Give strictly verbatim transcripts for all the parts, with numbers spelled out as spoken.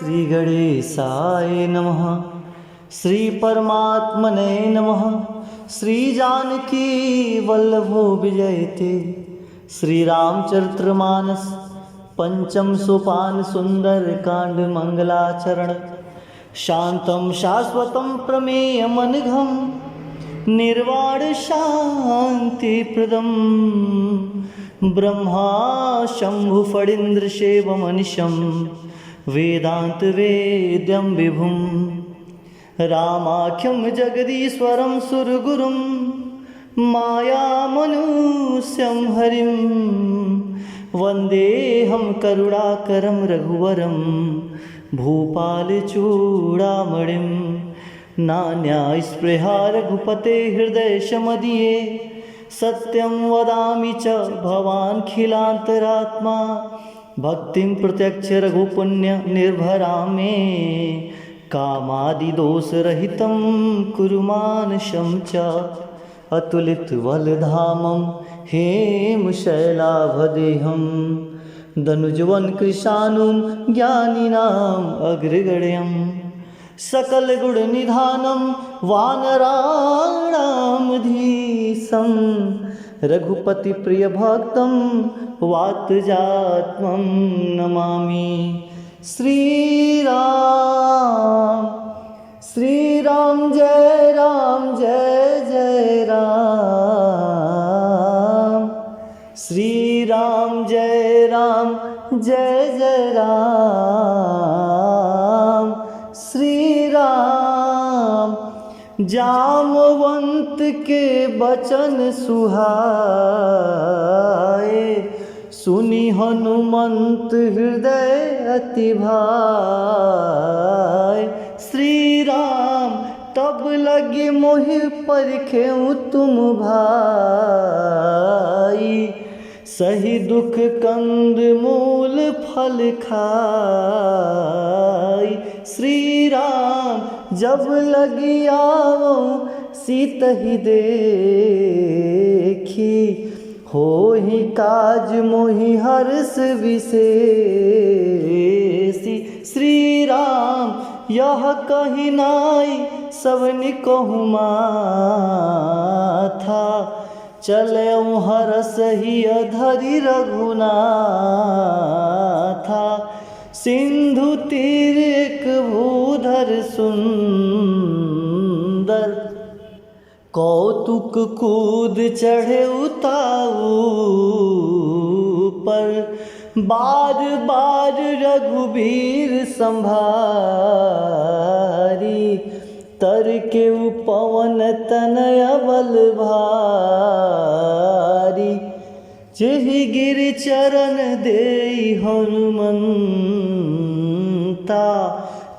श्री गणेशाय नमः। श्री परमात्मने नमः। श्री जानकी वल्लभो विजयते। श्री रामचरितमानस पंचम सोपान सुंदर कांड मंगलाचरण। शांतं शाश्वतं प्रमेयमनघं निर्वाण शांति प्रदम। ब्रह्मा शंभु फणींद्र सेवमनिशं वेदांत वेद्यं विभुं। रामाख्यं जगदीश्वरं सुरगुरुं मायामनुष्यं हरिं। वंदेऽहं करुणाकरं रघुवरं भूपालचूड़ामणिं। नान्या स्पृहा रघुपते हृदयसमदिये। सत्यं वदामि च भवानखिलांतरात्मा। भक्तिं प्रत्यक्ष रघुपुण्य निर्भरां मे। कामादिदोषरहितं कुरु मानसं च। अतुलित वलधामं हेम शैलाभदेहं। दनुजवन कृशानुं ज्ञानिनां अग्रगण्यं। सकल गुण निधानं वानराणामधीशं। रघुपति प्रिय भक्तं वातजात्मं नमामि। श्री राम, श्री राम, जय राम, जय जय राम। श्री राम, जय राम, जय जय राम। श्री राम। जामवंत के बचन सुहाए, सुनि हनुमंत हृदय अति भाए। श्री राम तब लगी मोहि परिखेउ तुम भाई, सहि दुख कंद मूल फल खाई। श्री राम जब लगी आवउ सीतहि देखी, होहि काज मोहि हर्ष विशेषी। श्री राम यह कहि नाई सवनि कहु माथा, चलेउ हरष हिय धरि रघुनाथा। सिंधु तीर एक भूधर सुंदर, कौतुक कूद चढ़े उताऊ पर। बार बार रघुबीर संभारी, तरकेउ पवन तनय बल भारी। जेहि गिरि चरण देई हनुमंता,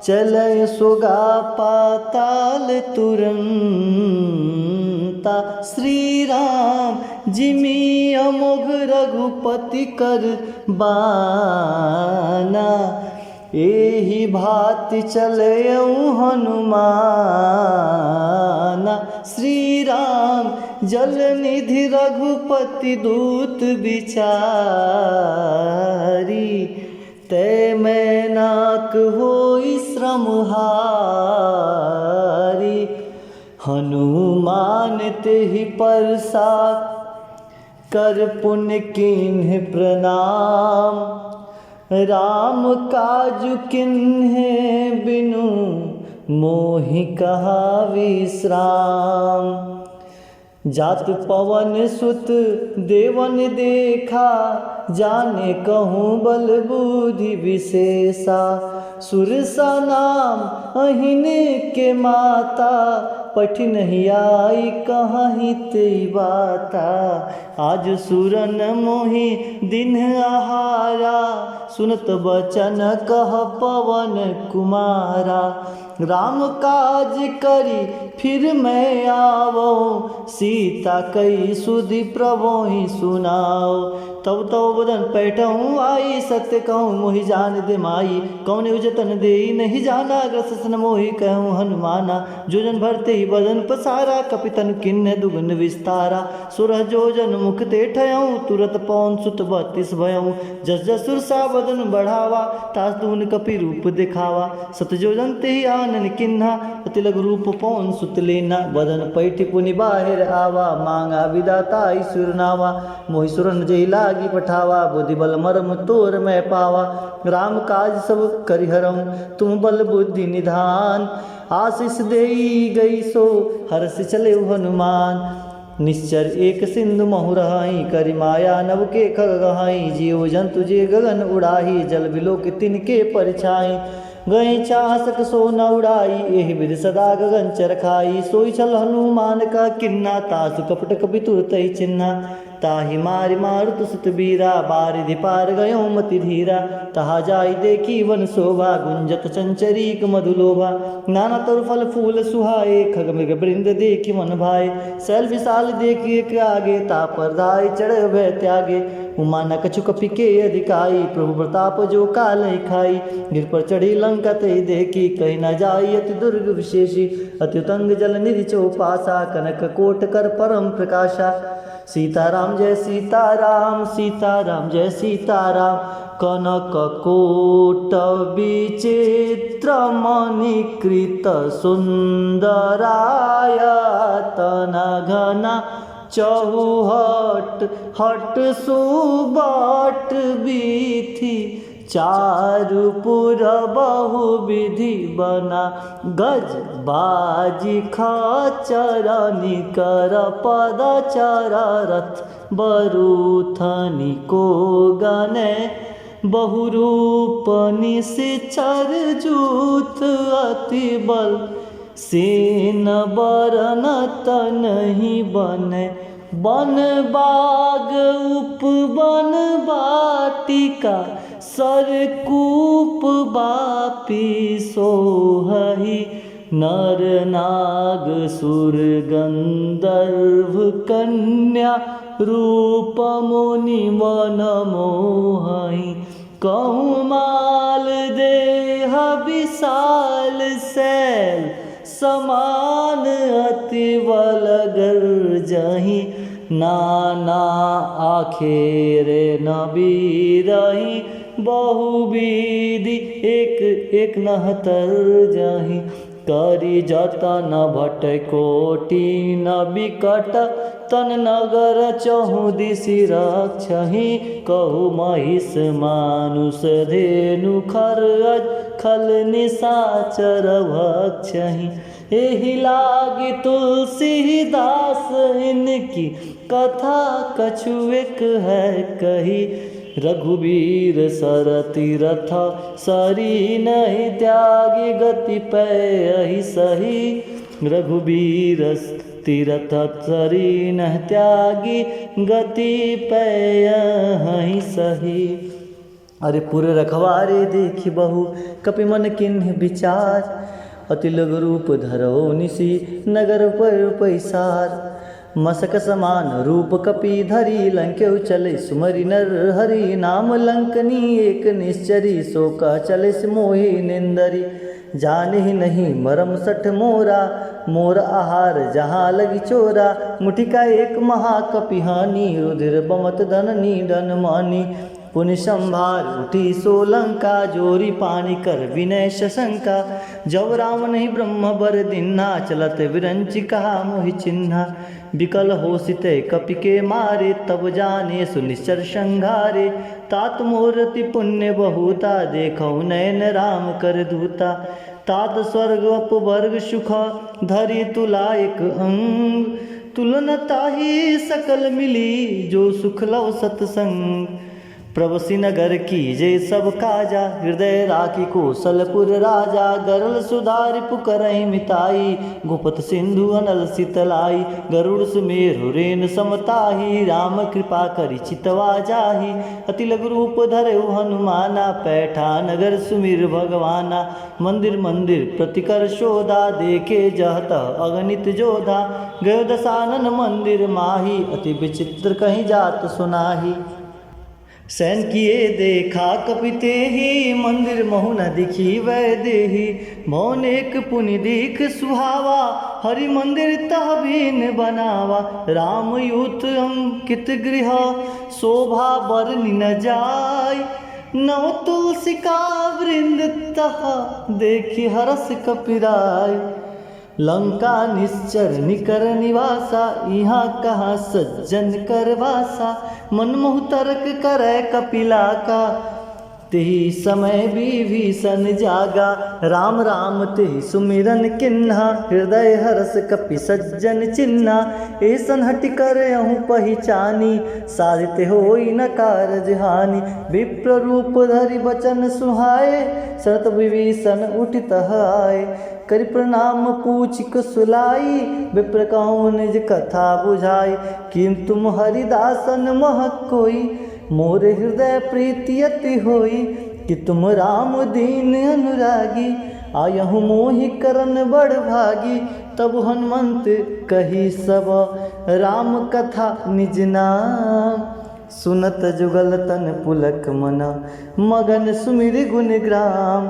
चलय सोगा पाताल तुरंता। श्री राम जिमि अमोघ रघुपति कर बाना, एहि भाँति चलयउ हनुमाना। श्री राम जल निधि रघुपति दूत बिचारी, तै मैनाक होई श्रम हारी। हनुमान तेहि परसा कर पुनि कीन्ह प्रणाम। राम काजु किन्हे बिनु मोहि कहा विश्राम। जात पवन सुत देवन देखा, जाने कहूँ बल बुद्धि विशेषा। सुरसा नाम अहिन के माता, पठि नहीं आई कहहिं तेहि बाता। आज सुरन मोहि दीन्ह आहारा, सुनत बचन कह पवन कुमारा। राम काज करी फिर मैं आवो, सीता कई सुधि प्रभोहि सुनाओ। तब तव बदन पैठहूँ आई, सत्य कहूँ मोहि जान दे माई। कौन उजतन देई नहीं जाना, ग्रस सन मोहि कहूँ हनुमाना। जो जन भरते ही बदन पसारा, कपि तनु किन्ह दुगुन विस्तारा। सोरह जो जन मुख ते ठयऊँ, तुरत पौन सुत बत्तीस भयऊँ। जस जस सुरसा बदन बढ़ावा, तास दून कपि रूप दिखावा। सत जो जन तेहि आनन किन्हा, अति लघु रूप पौन सुत लीन्हा। बदन पैठि पुनि बाहिर आवा, माँगा विधाता ईसुर नावा। मोहि सुरन जेहि लागि पठावा, बुद्धि बल मरम तोर मैं पावा। राम काज सब करिहरऊँ, तुम बल बुद्धि निधान। आसिस देई गई सो, हरसि चलेउ हनुमान। निश्चर एक सिंधु महु रहई, करि माया नभ के खग गहई। जीव जंतु जे गगन उड़ाही, जल बिलोक तिनके परिछाई। गए चासक सो न उड़ाई, एहि विधि सदा गगन चरखाई। सोई छल हनुमान का किन्हा, तासु कपट कपि तुरतहि चिन्हा। ताहि मारि मारुत सुत बीरा, बारिधि पार गयो मति धीरा। तहा जाई देखि वन शोभा, गुंजत चंचरीक मधु लोभा। नाना तरु फल फूल सुहाए, खग मृग वृंद देखि मन भाए। शैल विशाल देखि एक आगे, ता पर धाई चढ़ भय त्यागे। उमा न कछु कपि के अधिकाई, प्रभु प्रताप जो कालहि खाई। गिर पर चढ़ी लंका तेहि देखि, कहि न जाई अति दुर्ग विशेषी। अति उतंग जल निधि चौपासा, कनक कोट कर परम प्रकाशा। सीताराम जय सीताराम, सीताराम जय सीताराम। कनक कोट विचित्र मणि कृत सुंदरायतन घना, चहुहट हट सुबट बीथि चारु पुर बहु विधि बना। गज बाजि खचर निकर पद चर रथ बरूथनि को गने। बहुरूप निसिचर जूथ अति बल सेन बरन तनहि बने। बन बाग उपबन बाटिका सरकूप बापी सोहहि। नर नाग सुर गंधर्व कन्या रूप मुनि मन मोहहि। कहूँ माल देह विशाल सैल समान अति बल गर्जहि। नाना आखेर न बीरहि बहुविधि एक एक नहतर जहि। करि जतन भट कोटि न बिकट तन नगर चहुदिसि रक्षहि। कहु महिष मानुष धेनु खर अज खल निसाचर भक्षहि। एहि लागि तुलसीदास इनकी कथा कछु एक है कही। रघुबीर सर तीरथ सरी नहि त्यागी गति पै अहि सही। रघुबीर तीरथ सरी नहिं त्यागी गति पै अहि सही। अरे पुर रखवारे देखि बहु कपि मन किन्ह बिचार। अति लघु रूप धरौ निसि नगर पर पैसार। मसक समान रूप कपि धरि लंकेउ चले सुमरि नर हरि। नाम लंकनी एक निश्चरी सो कह चले मोहि निंदरी। जानिहि नहीं मरम सठ मोरा मोर आहार जहाँ लगि चोरा। मुठिका एक महाकपि हानि रुधिर बमत धननी धन मानी। पुनि संभार उठी सो लंका जोरि पानि कर विनय सशंका। जब राम नहीं ब्रह्म बर दिन्हा चलत विरंचि कहा मोहि चिन्हा। बिकल होसित कपि के मारे तब जाने सुनिश्चर संघारे। तात मोर अति पुण्य बहुता देखौ नयन राम कर दूता। तात स्वर्ग अपवर्ग सुख धरि तुला एक अंग। तुलन ताहि सकल मिली जो सुख लव सतसंग। प्रवसि नगर कीजे सब काजा, हृदय राखि कोसलपुर राजा। गरल सुधा रिपु करहिं मिताई, गुपत सिंधु अनल सितलाई। गरुड़ सुमेरु रेनु सम ताहि, राम कृपा करि चितवा जाहि। अति लघु रूप धरेउ हनुमाना, पैठा नगर सुमिर भगवाना। मंदिर मंदिर प्रतिकर शोधा, देखे जहतह अगणित जोधा। गयो दसानन मंदिर माहि, अति विचित्र कहि जात सुनाहि। सैन किए देखा कपि तेहि, मंदिर महु न दिखि वैदेहि। भवन एक पुनि दीख सुहावा, हरि मंदिर तह बीन बनावा। राम यूथ अंकित गृह, शोभा बरनि न जाइ। नव तुलसिका वृंद तह, देखि हरष कपि राइ। लंका निश्चर निकर निवासा, इहाँ कहाँ सज्जन कर वासा। मन मोहु तर्क करै कपिला का, तेहि समय विभीषण जागा। राम राम तेहि सुमिरन किन्हा, हृदय हरष कपि सज्जन चिन्हा। एसन हठि करहु पहिचानी, साधित होइ न कारज हानि। विप्र रूप धरि बचन सुहाए, सरत विभीषण उठि तह आए। करि प्रणाम पूछि कुसुलाई, विप्र कहु निज कथा बुझाई। किम तुम हरिदासन मह कोई, मोर हृदय प्रीति अति होई। कि तुम राम दीन अनुरागी, आयहु मोहि करन बड़ भागी। तब हनुमंत कहि सब, राम कथा निज नाम। सुनत जुगल तन पुलक मन, मगन सुमिरि गुन ग्राम।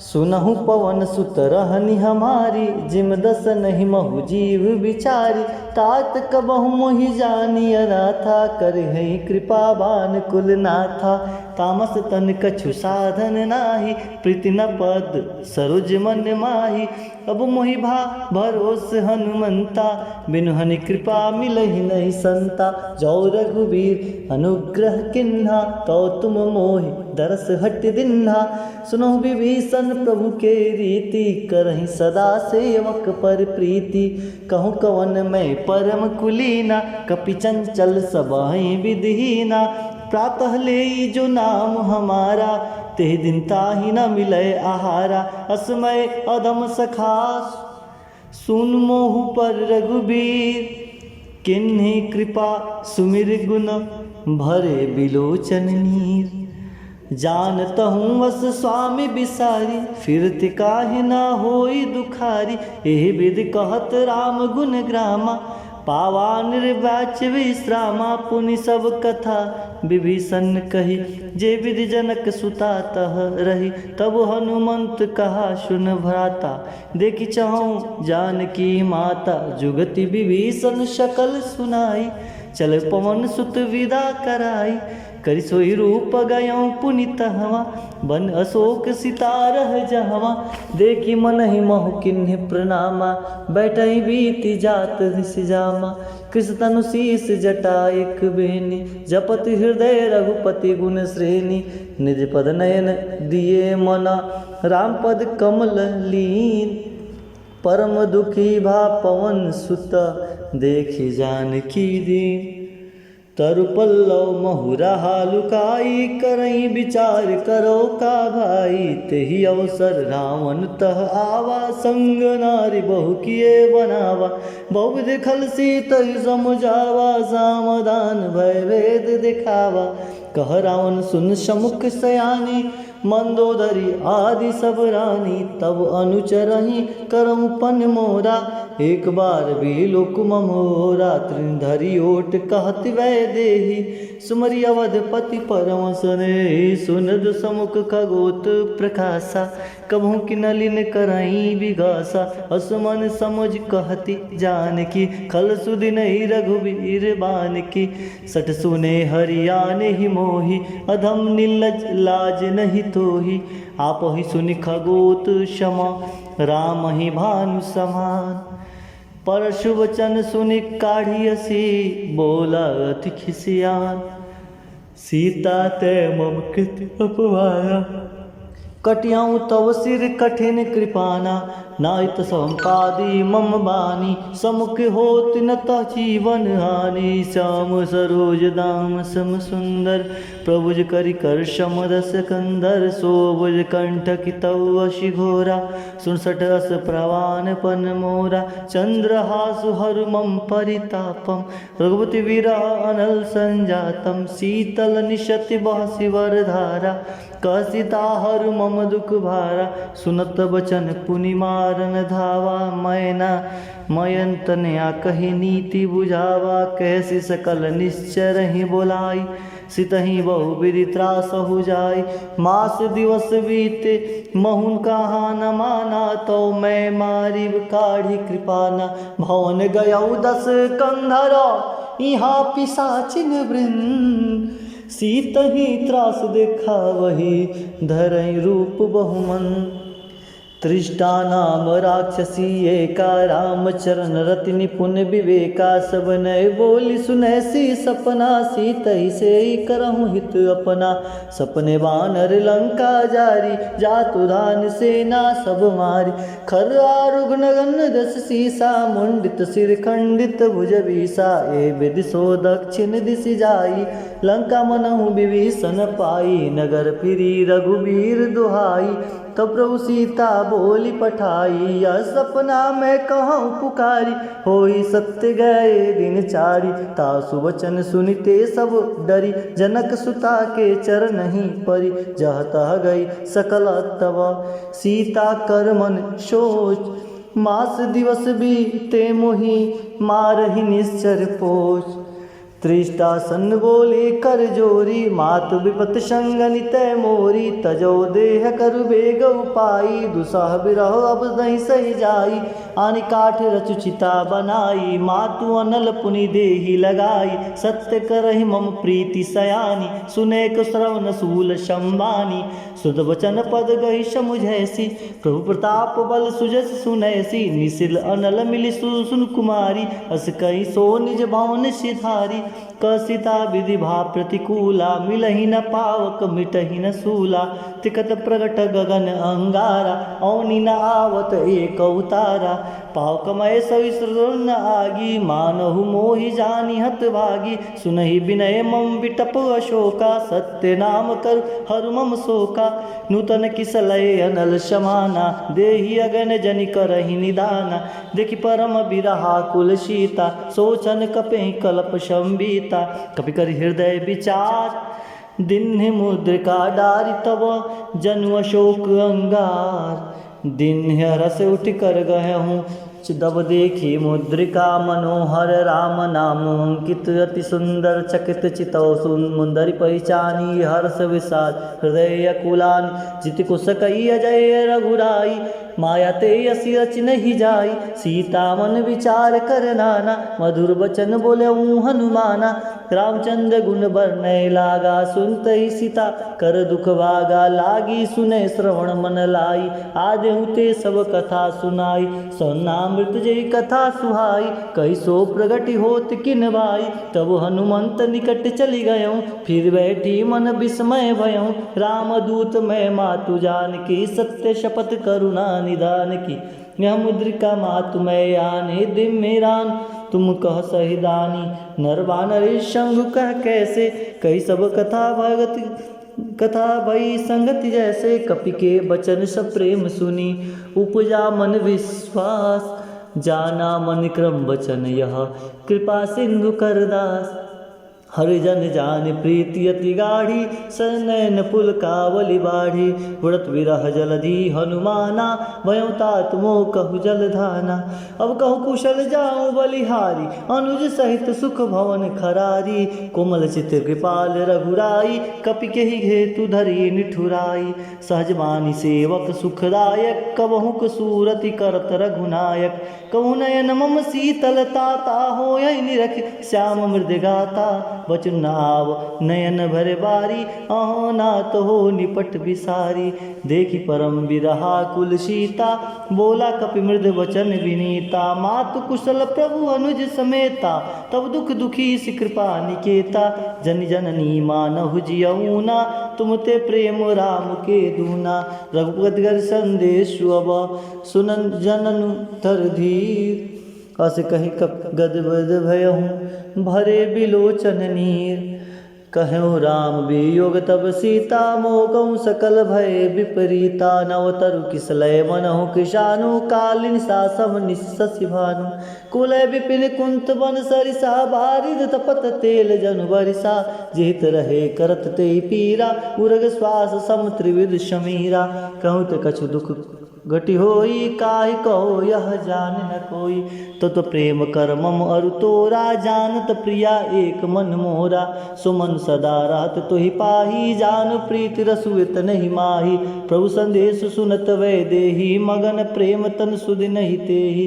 सुनहु पवन सुत रहनि हमारी, जिम दसनहिं महु जीव बिचारी। तात कबहु मोहि जानि अनाथा, करिहैं कृपा बान कुल नाथा। तामस तन कछु साधन नाहि, प्रीति न पद सरोज मन माहि। अब मोहि भा भरोस हनुमंता, बिनु हनि कृपा मिलहि नहीं संता। जो रघुबीर अनुग्रह किन्हा, तो तुम मोहि दरस हठि दिन्हा। सुनहु विभीषण प्रभु के रीति, करहिं सदा सेवक पर प्रीति। कहूँ कवन मैं परम कुलीना, कपि चंचल सबहिं विधिहीना। प्रातः लेई जो नाम हमारा, तेहि दिन ताहि न मिलै आहारा। असमय अधम सखा सुन मोहु पर रघुबीर, किन्हीं कृपा सुमिर गुन भरे बिलोचन नीर। जानतहूँ अस स्वामी बिसारी, फिरत काहे न होई दुखारी। एहि विधि कहत राम गुन ग्रामा, पावा निर्वाच विश्रामा। पुनि सब कथा विभीषण कही, जे विधि जनक सुता तह रही। तब हनुमंत कहा सुन भ्राता, देखि चहउँ जानकी माता। जुगति विभीषण सकल सुनाई, चल पवन सुत विदा कराई। करि सोई रूप गयउँ पुनि तहवाँ, बन अशोक सिता रह जहवाँ। देखि मनहि महु किन्हि प्रणामा, बैठहि बीति जात निसि जामा। कृस तनु सीस जटा एक बेनी, जपत हृदय रघुपति गुन श्रेनी। निज पद नयन दिए मना, राम पद कमल लीन। परम दुखी भा पवन सुत, देखि जानकी दीन। तरु पल्लव महु रहा लुकाई, करई विचार करो का भाई। तेहि अवसर रावण तह आवा, संग नारी बहु किए बनावा। बहुविध खल सीतहि समुझावा, सामधान भय भेद दिखावा। कह रावण सुन समुख सयानी, मंदोदरी आदि सब रानी। तब अनुचरहि करउँ पन मोरा, एक बार भी लोक ममोरा। तृण धरि ओट कहत वैदेही, सुमरि अवधपति परम सनेही। सुनत समुख खगोत प्रकासा, कबहुँ किनलिन करई बिगासा। असमन समुझ कहति जानकी, खल सुधि नहीं रघुबीर बानकी। सठ सुने हरि आनेहि मोहि, अधम निलज लाज नहीं तोहि। आपहि सुनि खगोत सम, रामहि भानु समान। परशु वचन सुनि काढ़ि असि, बोला अति खिसियान। सीता ते मम कृत अपवारा, कटियउ तव सिर कठिन कृपाना, नाइत संपादी मम बानी। समुख होत न तह जीवन हानि, श्याम सरोज दाम सम सुंदर। प्रभुज करि कर सम रस कंदर, सोभुज कंठ कितउ असिघोरा। सुन सट अस प्रवान पन मोरा, चंद्रहासु हरु मम परितापम। रघुपति विरह अनल संजातम, शीतल निशति बहसि वर धारा। कह सीता हरु मम दुख भारा, सुनत बचन पुनि मारन धावा। मयना मयंत नया कहि नीति बुझावा, कहसि सकल निश्चर ही बोलाई। सितही बहु विधि त्रासहु जाई। मास दिवस बीते महुन कहा न माना, तौ मैं मारिब काढ़ी कृपाना। भवन गयउ दस कंधर इहाँ पिशाचिन वृंद, सीतही त्रास देखावही धरई रूप बहुमंद। त्रिष्टा नाम राक्षसी एका, रामचरण रति निपुन विवेका। सब नय बोलि सुनैसी सपना, सीतहि सेई करहु हित अपना। सपने बानर लंका जारी, जातु धान सेना सब मारी। खर आरुघ नगन दस सीसा, मुंडित सिर खंडित भुज बीसा। ए विधि सो दक्षिण दिसि जाई, लंका मनहु विभीषण पाई। नगर फिरी रघुबीर दुहाई, तब प्रभु सीता बोलि पठाई। यह सपना मैं कहउँ पुकारी, होई सत्य गए दिन चारी। ता सुवचन सुनिते सब डरी, जनक सुता के चरणहि परी। जह तह गई सकल तब सीता कर मन सोच, मास दिवस बीते मोहि मारहि निश्चर पोच। त्रिष्टा सन बोले कर जोरी, मातु विपत संग नितै मोरी। तजौ देह करु बेग उपाई, दुसह विरह अब नहीं सहि जाई। आनि काठ रचु चिता बनाई, मातु अनल पुनि देहि लगाई। सत्य करहि मम प्रीति सयानी, सुनेक श्रवण सूल संबानी। सुत वचन पद गहि समुझैसी, प्रभु प्रताप बल सुजस सुनैसी। निसिल अनल मिलि सु सुन कुमारी, अस कहि सो निज भवन सिधारी। कह सीता विधि भा प्रतिकूला, मिलहि न पावक मिटहि न सूला। तिखत प्रगट गगन अंगारा, औनि न आवत एकउ तारा। पावक मय सविसरन आगी, मानहु मोहि जानि हत भागी। सुनहि विनय मम विटप अशोका, सत्य नाम करु हरु मम शोका। नूतन किसलय अनल समाना, देहि अगन जनि करहि निदाना। देखि परम विरहाकुल सीता, सोचन कपेहि कलप संबीता। कपि करि हृदय विचार, दिन्हि मुद्रिका डारि तब जनु अशोक अंगार। दिन्हि हरष उठि कर गहेहु, दब देखि मुद्रिका मनोहर। राम नाम अंकित अति सुंदर, चकित चितौ सुन मुंदरि पहिचानी। हर्ष विषाद हृदय अकुलानी, जिति कुस कई अजय रघुराई। माया ते असी रचि नहीं जाई, सीता मन विचार कर नाना। मधुर वचन बोलउ हनुमाना, रामचंद्र गुण बरनय लागा। सुनतहि सीता कर दुख भागा, लागी सुनय श्रवण मन लाई। आदेहु ते सब कथा सुनाई, सौनामृत जे कथा सुहाई। कहि सो प्रगटि होत किन भाई, तब हनुमंत निकट चलि गयउ। फिर बैठी मन विस्मय भयउ, रामदूत मय मातु जानकी। सत्य शपथ करुणा निधान की, यह मुद्रिका मातु मय आने। दिम राम तुम कह सहिदानी, नर बानर संग कह कैसे। कही सब कथा भगत कथा भई संगति जैसे। कपि के बचन सब प्रेम सुनी, उपजा मन विश्वास। जाना मन क्रम बचन यह कृपा सिंधु कर दास। हरि जन जानि प्रीति अति गाढ़ी, सनयन पुलकावली बाढ़ी। उड़त विरह जलधि हनुमाना, भयउ तात मोह कहु जलधाना। अब कहु कुशल जाउ बलिहारी, अनुज सहित सुख भवन खरारी। कोमल चित कृपाल रघुराई, कपि केहि हेतु धरि निठुराई। सहज बानी सेवक सुखदायक, कबहुँक सूरति करत रघुनायक। कहु नयन मम शीतल ताता, होयहि निरखि श्याम मृदु गाता। वचन आव नयन भर बारी, अहो नाथ हो निपट बिसारी। देखि परम बिरहाकुल सीता, बोला कपि मृद वचन विनीता। मातु कुशल प्रभु अनुज समेता, तब दुख दुखीसि कृपा निकेता। जनि जननी मानहु जियऊ ना, तुम ते प्रेम राम के दूना। रघुपति कर संदेश अब, सुनन जननु तर धीर। अस कहि कपि गदगद भयहु, भरे बिलोचन नीर। कहेउ राम वियोग तब सीता, मोकहु सकल भय विपरीता। नव तरु किसलय मनहु किसानु, काल निसा सम निस शशि भानु। कुलय विपिन कुंत बन सरिसा, बारिद तपत तेल जनु बरिसा। जिहित रहे करत तेहि पीरा, उरग श्वास सम त्रिविध समीरा। कहूँ त कछु दुख घटि होई, काहि कहो यह जान न कोई। तत प्रेम कर मम अरु तोरा, जानत प्रिया एक मन मोरा। सो मन सदा रहत तुहि पाही, जान प्रीति रसु इतनहि माही। प्रभु संदेश सुनत वैदेही, मगन प्रेम तन सुधि नहि तेही।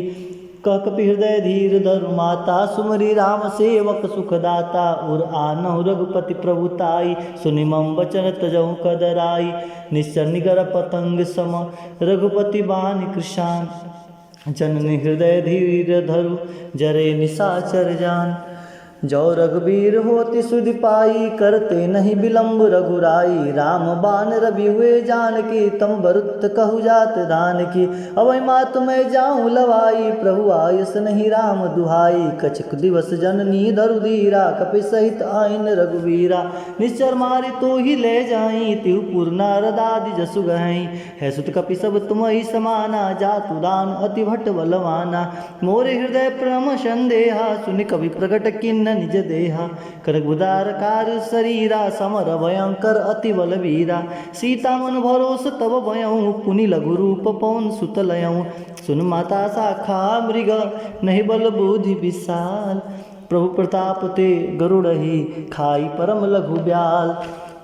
कह कपि हृदय धीर धरु माता, सुमरी राम सेवक सुखदाता। उर आनहु रघुपति प्रभु ताई, सुनि मम वचन तजहु कदराई। निश्चर निगर पतंग सम, रघुपति बान कृशान। जननी हृदय धीर धरु, जरे निशाचर जान। जो रघुबीर होति सुधि पाई, करते नहीं विलंब रघुराई। राम बान रवि हुए जानकी, तम बरुत कहु जात धानकी। अवै मातु मैं जाऊं लवाई, प्रभु आयस नहीं राम दुहाई। कछुक दिवस जननी धरु धीरा, कपि सहित आइन रघुबीरा। निश्चर मारि तोहि लै जाई, तिहु पुर नारद आदि जसु गहई। है सुत कपि सब तुमहि समाना, जातु दान अति भट बलवाना। मोरे हृदय परम संदेहा, सुनि कपि प्रगट किन्न निज देहा। कनक बुधार कार सरीरा, समर भयंकर अति बलबीरा। सीता मन भरोस तब भयउ, पुनि लघु रूप पवन सुत लयउ। सुन माता शाखा मृग, नहीं बल बुद्धि विशाल। प्रभु प्रताप ते गरुड़हि, खाई परम लघु ब्याल।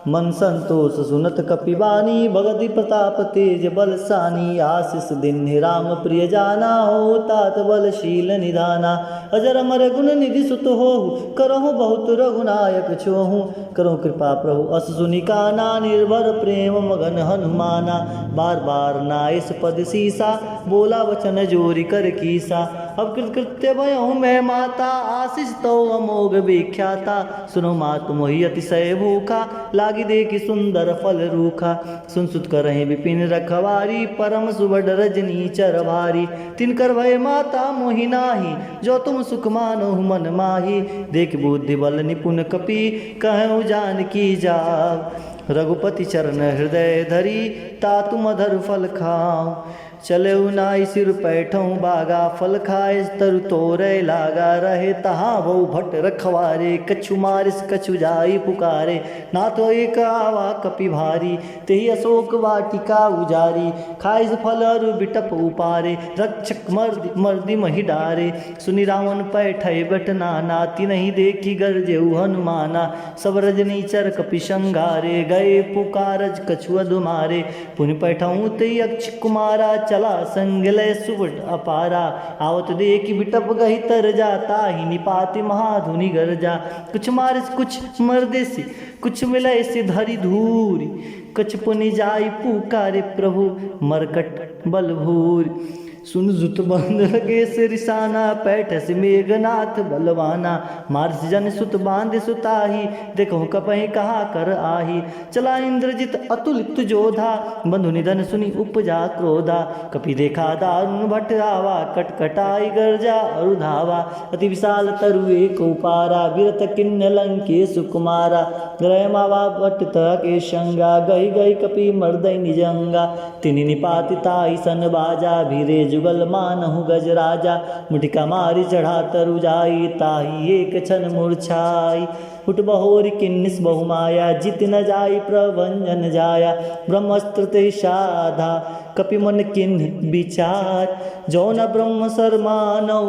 मन संतोष सुनत कपि बानी, भगति प्रताप तेज बल सानी। आशीष दीन्हि राम प्रिय जाना, हो तात बल शील निधाना। अजर अमर गुण निधि सुत होहु, करहु बहुत रघुनायक छोहु। करहु कृपा प्रभु अस सुनि काना, निर्भर प्रेम मगन हनुमाना। बार बार नाइस पद सीसा, बोला वचन जोरि कर कीसा। अब कृतकृत्य भयहु मैं माता, आशीष तव अमोघ विख्याता। सुनहु मातु मोहि अतिशय भूखा, लागि देखि सुंदर फल रूखा। सुन सुत करहिं विपिन रखवारी, परम सुभट रजनीचर भारी। तिनकर भय माता मोहि नाही, जो तुम सुख मानहु मन माही। देखि बुद्धि बल निपुन कपि, कहउ जानकी जाव। रघुपति चरण हृदय धरी, तातु मधुर फल खाव। चलेउ नाइ सिर पैठउ बागा, फल खाइस तरु तोरै लागा। रहे तहाँ बहु भट रखवारे, कछु मारिस कछु जाइ पुकारे। नाथ एक आवा कपि भारी, तेहि अशोक वाटिका उजारी। खाइस फल अरु बिटप उपारे, रक्षक मर्दि मर्दि महि डारे। सुनि रावण पैठइ बट नाना, तिनहि देखि गरजेउ हनुमाना। सब रजनीचर कपि संघारे, गए पुकारज कछु अधु मारे। पुनि पैठउँ ते अक्ष कुमारा, चला संग लय सुभट अपारा। आवत देखि बिटप गहि तर जा, ताहि निपाति महाधुनि गरजा। कुछ मारिस कुछ मर्देसि, कुछ मिलइसि धरि धूरि। कछु पुनि जाइ पुकारे प्रभु मरकट बल भूरि। सुन सुत बाँध लगे सिरिसाना, पैठसि मेघनाथ बलवाना। मारिस जनि सुत बाँधि सुताही, देखहु कपहि कहा कर आही। चला इंद्रजित अतुलित जोधा, बंधु निधन सुनि उपजा क्रोधा। कपि देखा दारुन भट आवा, कटकटाई गरजा अरु धावा। अति विशाल तरु एक उपारा, बिरथ किन्न लंकेसु कुमारा। रहे मावा भट तह के संगा, गहि गहि कपि मर्दइ निजंगा। तिनि निपाति ताहि सन बाजा, भिरे जुगल मानहु गजराजा। मुटिका मारि चढ़ा तरु जाई, ताहि एक छन मूर्छाई। उठ बहोरि किन्निस बहुमाया, जित न जाइ प्रभंजन जाया। ब्रह्मास्त्र ते साधा, कपि मन किन्ह बिचार। जो न ब्रह्म सर मानउ,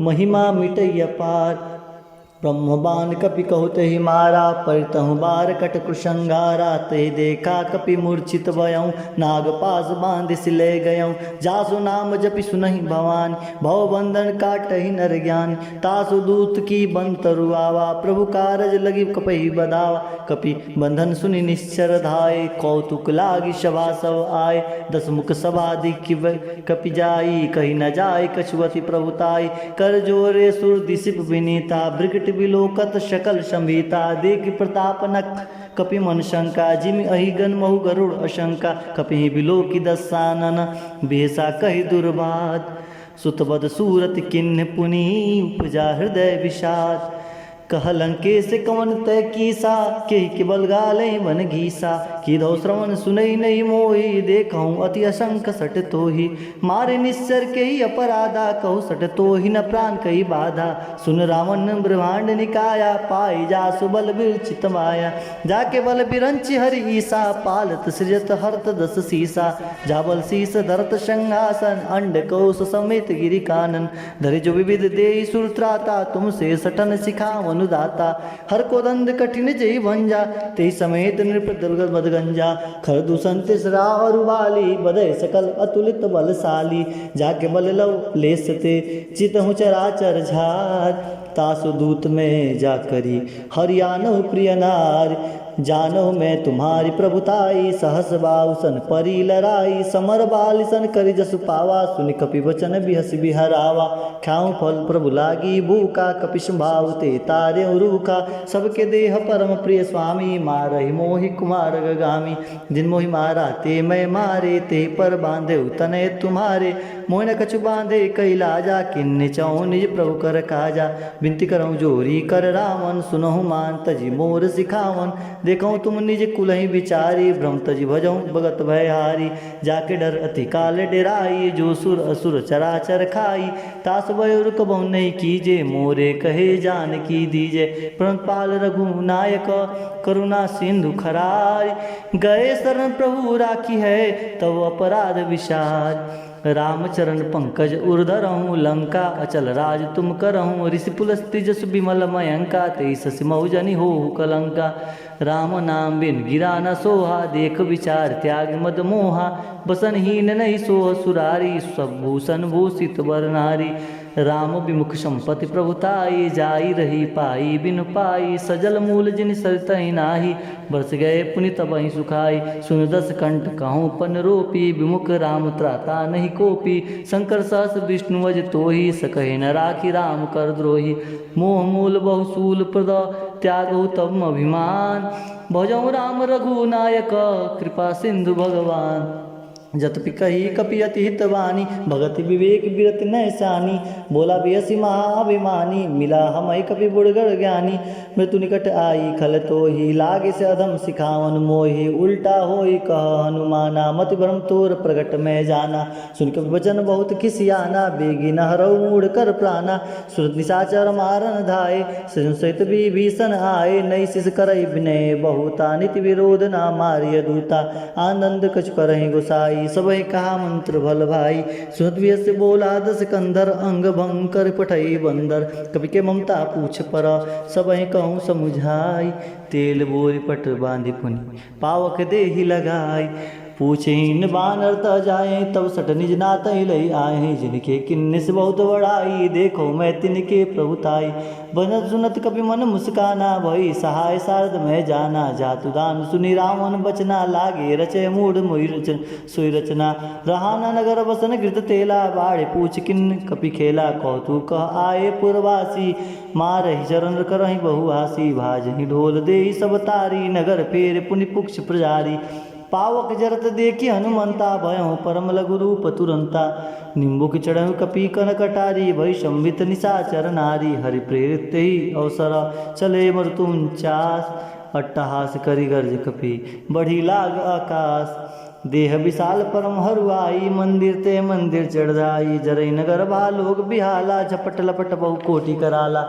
महिमा मिटइ अपार। ब्रह्म बाण कपि कहु तेहि मारा, परितहु बार कट कृसंगारा। तेहि देखा कपि मूर्छित भयउ, नाग पास बांधिसि ले गयउ। जासु नाम जपि सुनहिं भवानी, भव बंधन काटहिं नर ज्ञानी। तासु दूत कीबन तरु आवा, प्रभु कारज लगी कपहि बधावा। कपि बंधन सुनि निश्चर धाय, कौतुक लागि सभा सब आय। दस मुख सभा देखि व-, कपि जाई, कहि न जाय कछु अति प्रभुताई। कर जोरे सुर दिसिप बिनीता, भृकुटि बिलोकत सकल संभीता। देखि प्रताप नख कपि मन शंका, जिमि अहिगन महु गरुड़ असंका। कपिहि बिलोकि दसानन, बिहसा कहि दुर्बात। सुत बद सूरत किन्ह पुनि, उपजा हृदय विषाद। कह लंकेस कवन तै कीसा, केहि के बल गालइ बन घीसा। कीधउ श्रवण सुनइ नहीं मोहि, देखहु अति असंक सट तोहि। मारे निस्सर केहि अपराधा, कहु सट तोहि न प्रान कहि बाधा। सुन रावण ब्रह्मांड निकाया, पाइ जासु बल विरचित माया। जाके बल बिरंचि हरि ईसा, पालत सृजत हरत दस सीसा। जा बल सीस धरत संहासन, अंड कौस समेत गिरि कानन। धरि जो विविध देहि सुर त्राता, तुमसे सटन सिखावनु दाता। हर को दंड कठिन जेहि भंजा, तेहि समेत नृप दलगत मद गंजा। खर दूषण तिसरा अरु बाली, बधइ सकल अतुलित बलशाली। जाके बल लव लेस ते, चितहु चराचर झार। तासु दूत में जा करी, हरि आनहु प्रिय नार। जानहु मैं तुम्हारी प्रभुताई, सहस बाउसन परी लड़ाई। समर बालिसन करि जसु पावा, सुनि कपि वचन बिहसि बिहरावा। ख्याउ फल प्रभु लागी भूखा, कपि संभाव ते तारेउ रूखा। सबके देह परम प्रिय स्वामी, मारहि मोहि कुमार गगामी। जिन मोहि मारा ते मैं मारे, तेहि पर बांधेउ तनय तुम्हारे। मोहि न कछु बांधे कहि लाजा, किन्ह चहु निज प्रभु कर काजा। बिनती करउँ जोरी कर रावन, सुनहु मान तजि मोर सिखावन। देखउँ तुम निज कुलहि बिचारी, भ्रम तजि भजउँ भगत भयहारी। जाके डर अति काल डेराई, जो सुर असुर चराचर खाई। तास भय अउर कबहुँ नहीं कीजे, मोरे कहे जानकी दीजे। प्रणत पाल रघुनायक करुणा सिंधु खरारी। गए शरण प्रभु राखी है तव अपराध विसार। राम चरण पंकज उर धरहु, लंका अचल राज तुम करहु। ऋषि पुलस्त्य जसु विमल मयंका, तेहि ससि महु जनि होहु कलंका। राम नाम बिन गिरा न सोहा, देख विचार त्याग मद मोहा। बसन हीन नहीं सोह सुरारी, सब भूषण भूषित वर नारी। राम विमुख संपत्ति प्रभुताई, जाई रही पाई बिनु पाई। सजल मूल जिन सरितहि नाही, बरसि गए पुनि तबहि सुखाई। सुन दस कंठ कहउँ पन रोपी, विमुख राम त्राता नहीं कोपी। शंकर सहस विष्णु अज तोही, सकहि न राखी राम कर द्रोही। मोह मूल बहु शूल प्रद, त्यागहु तम अभिमान। भजउँ राम रघुनायक, कृपा सिंधु भगवान। जतपि कही कपि अति हित बानी, भगति विवेक बिरति नय सानी। बोला बिहसि महाअभिमानी, मिला हमहि कपि बुड़गड़ ज्ञानी। मृत्यु निकट आई खल तोही, लागिस अधम सिखावन मोही। उल्टा होई कह हनुमाना, मति भ्रम तोर प्रगट मैं जाना। सुनि कपि वचन बहुत खिसियाना, बेगी न हरउ मूढ़ कर प्राना। सुरत निसाचर मारन धाय, सजन सहित विभीषण आए। नइ सिस करइ बिनय बहुता, नीति विरोध न मारिय दूता। आनंद कछु करहिं गोसाई, सबहि कहा मंत्र भल भाई। सुनत बिहसि बोला दस कंधर, अंग भंग करि पठई बंदर। कपि के ममता पूछ पर, सबहि कहउँ समुझाई। तेल बोरि पट बाँधि पुनि, पावक देहि लगाई। पूछिन बानर तह जाए, तब सट निज नातहि लइ आए। जिनके किन्निस बहुत बड़ाई, देखो मैं तिनके प्रभुताई। बनत सुनत कपि मन मुस्काना, भई सहाय सारद मैं जाना। जातु दान सुनि रावन बचना, लागे रचय मूढ़ मोहि रचन सोई रचना। रहा न नगर बसन घृत तेला, बाढ़ि पूछ किन कपि खेला। कौतुक कह आए पुरवासी, मारहि चरण करहिं बहु आसी। भाजहिं ढोल देहि सब तारी, नगर फेर पुनि पुक्ष प्रजारी। पावक जरत देखि हनुमंता, भयहु परम लघु रूप तुरंता। निम्बुक चढ़हु कपि कन कटारी, भई संभित निसाचर नारी। हरि प्रेरित तेहि अवसर, चले मरुत उनचास। अट्टहास करि गर्ज कपि, बढ़ि लाग आकास। देह विशाल परम हरुआई, मंदिर ते मंदिर चढ़ जाई। जरई नगर भा लोग बिहाला, झपट लपट बहु कोटि कराला।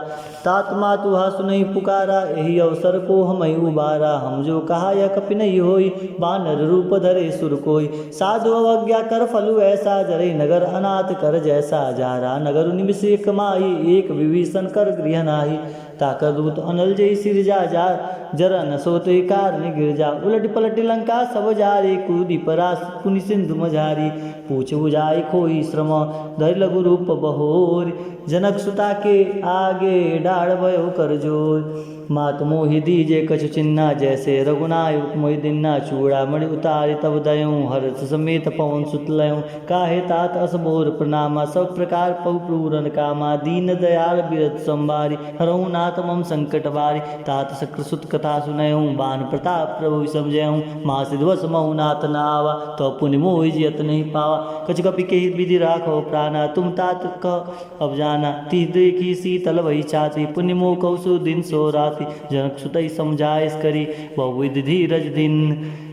तात मातु हा सुनई पुकारा, एहि अवसर को हमई उबारा। हम जो कहा यह कपि नहीं होई, बानर रूप धरे सुर कोई। साधु अवज्ञा कर फलु ऐसा, जरई नगर अनाथ कर जैसा। जारा नगर निमिष एक माही, एक विभीषण कर गृह नाही। ताकर दूत अनल जई सिरजा जा, जरा न सोत ही कारन गिरजा। उलटि पलटि लंका सब जारी, कूदि परास पुनि सिंधु मझारी। पूछ बुझाइ खोई श्रम, धरि लघु रूप बहोर। जनक सुता के आगे डाढ़ भयो कर जोर। मात मोहि दीजे कछु चिन्हा, जैसे रघुनायक मोहि दिन्हा। चूड़ामणि उतारि तब दयउँ, हर्ष समेत पवन सुत लयउँ। काहे तात अस मोर प्रणामा, सब प्रकार पहु पूरन कामा। दीन दयाल बिरत संभारी, हरहु नाथ मम संकट भारी। तात शक्र सुत कथा सुनयउँ, बान प्रताप प्रभु समझयउँ। मासिद वस महु नाथ न आवा, तो पुनि मोहि जियत नहीं पावा। कछु कपि केहि विधि राखो प्राना, तुम तात कह अब जाना। तिहि देखि शीतल भई छाती, पुनि मोह कहु सो दिन सो राती। जनक सुतहि समझाइस करी, बहुविधि धीरज दीन।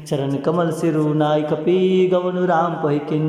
चरण कमल सिरु नाइ कपि, गवनु राम पहि किन।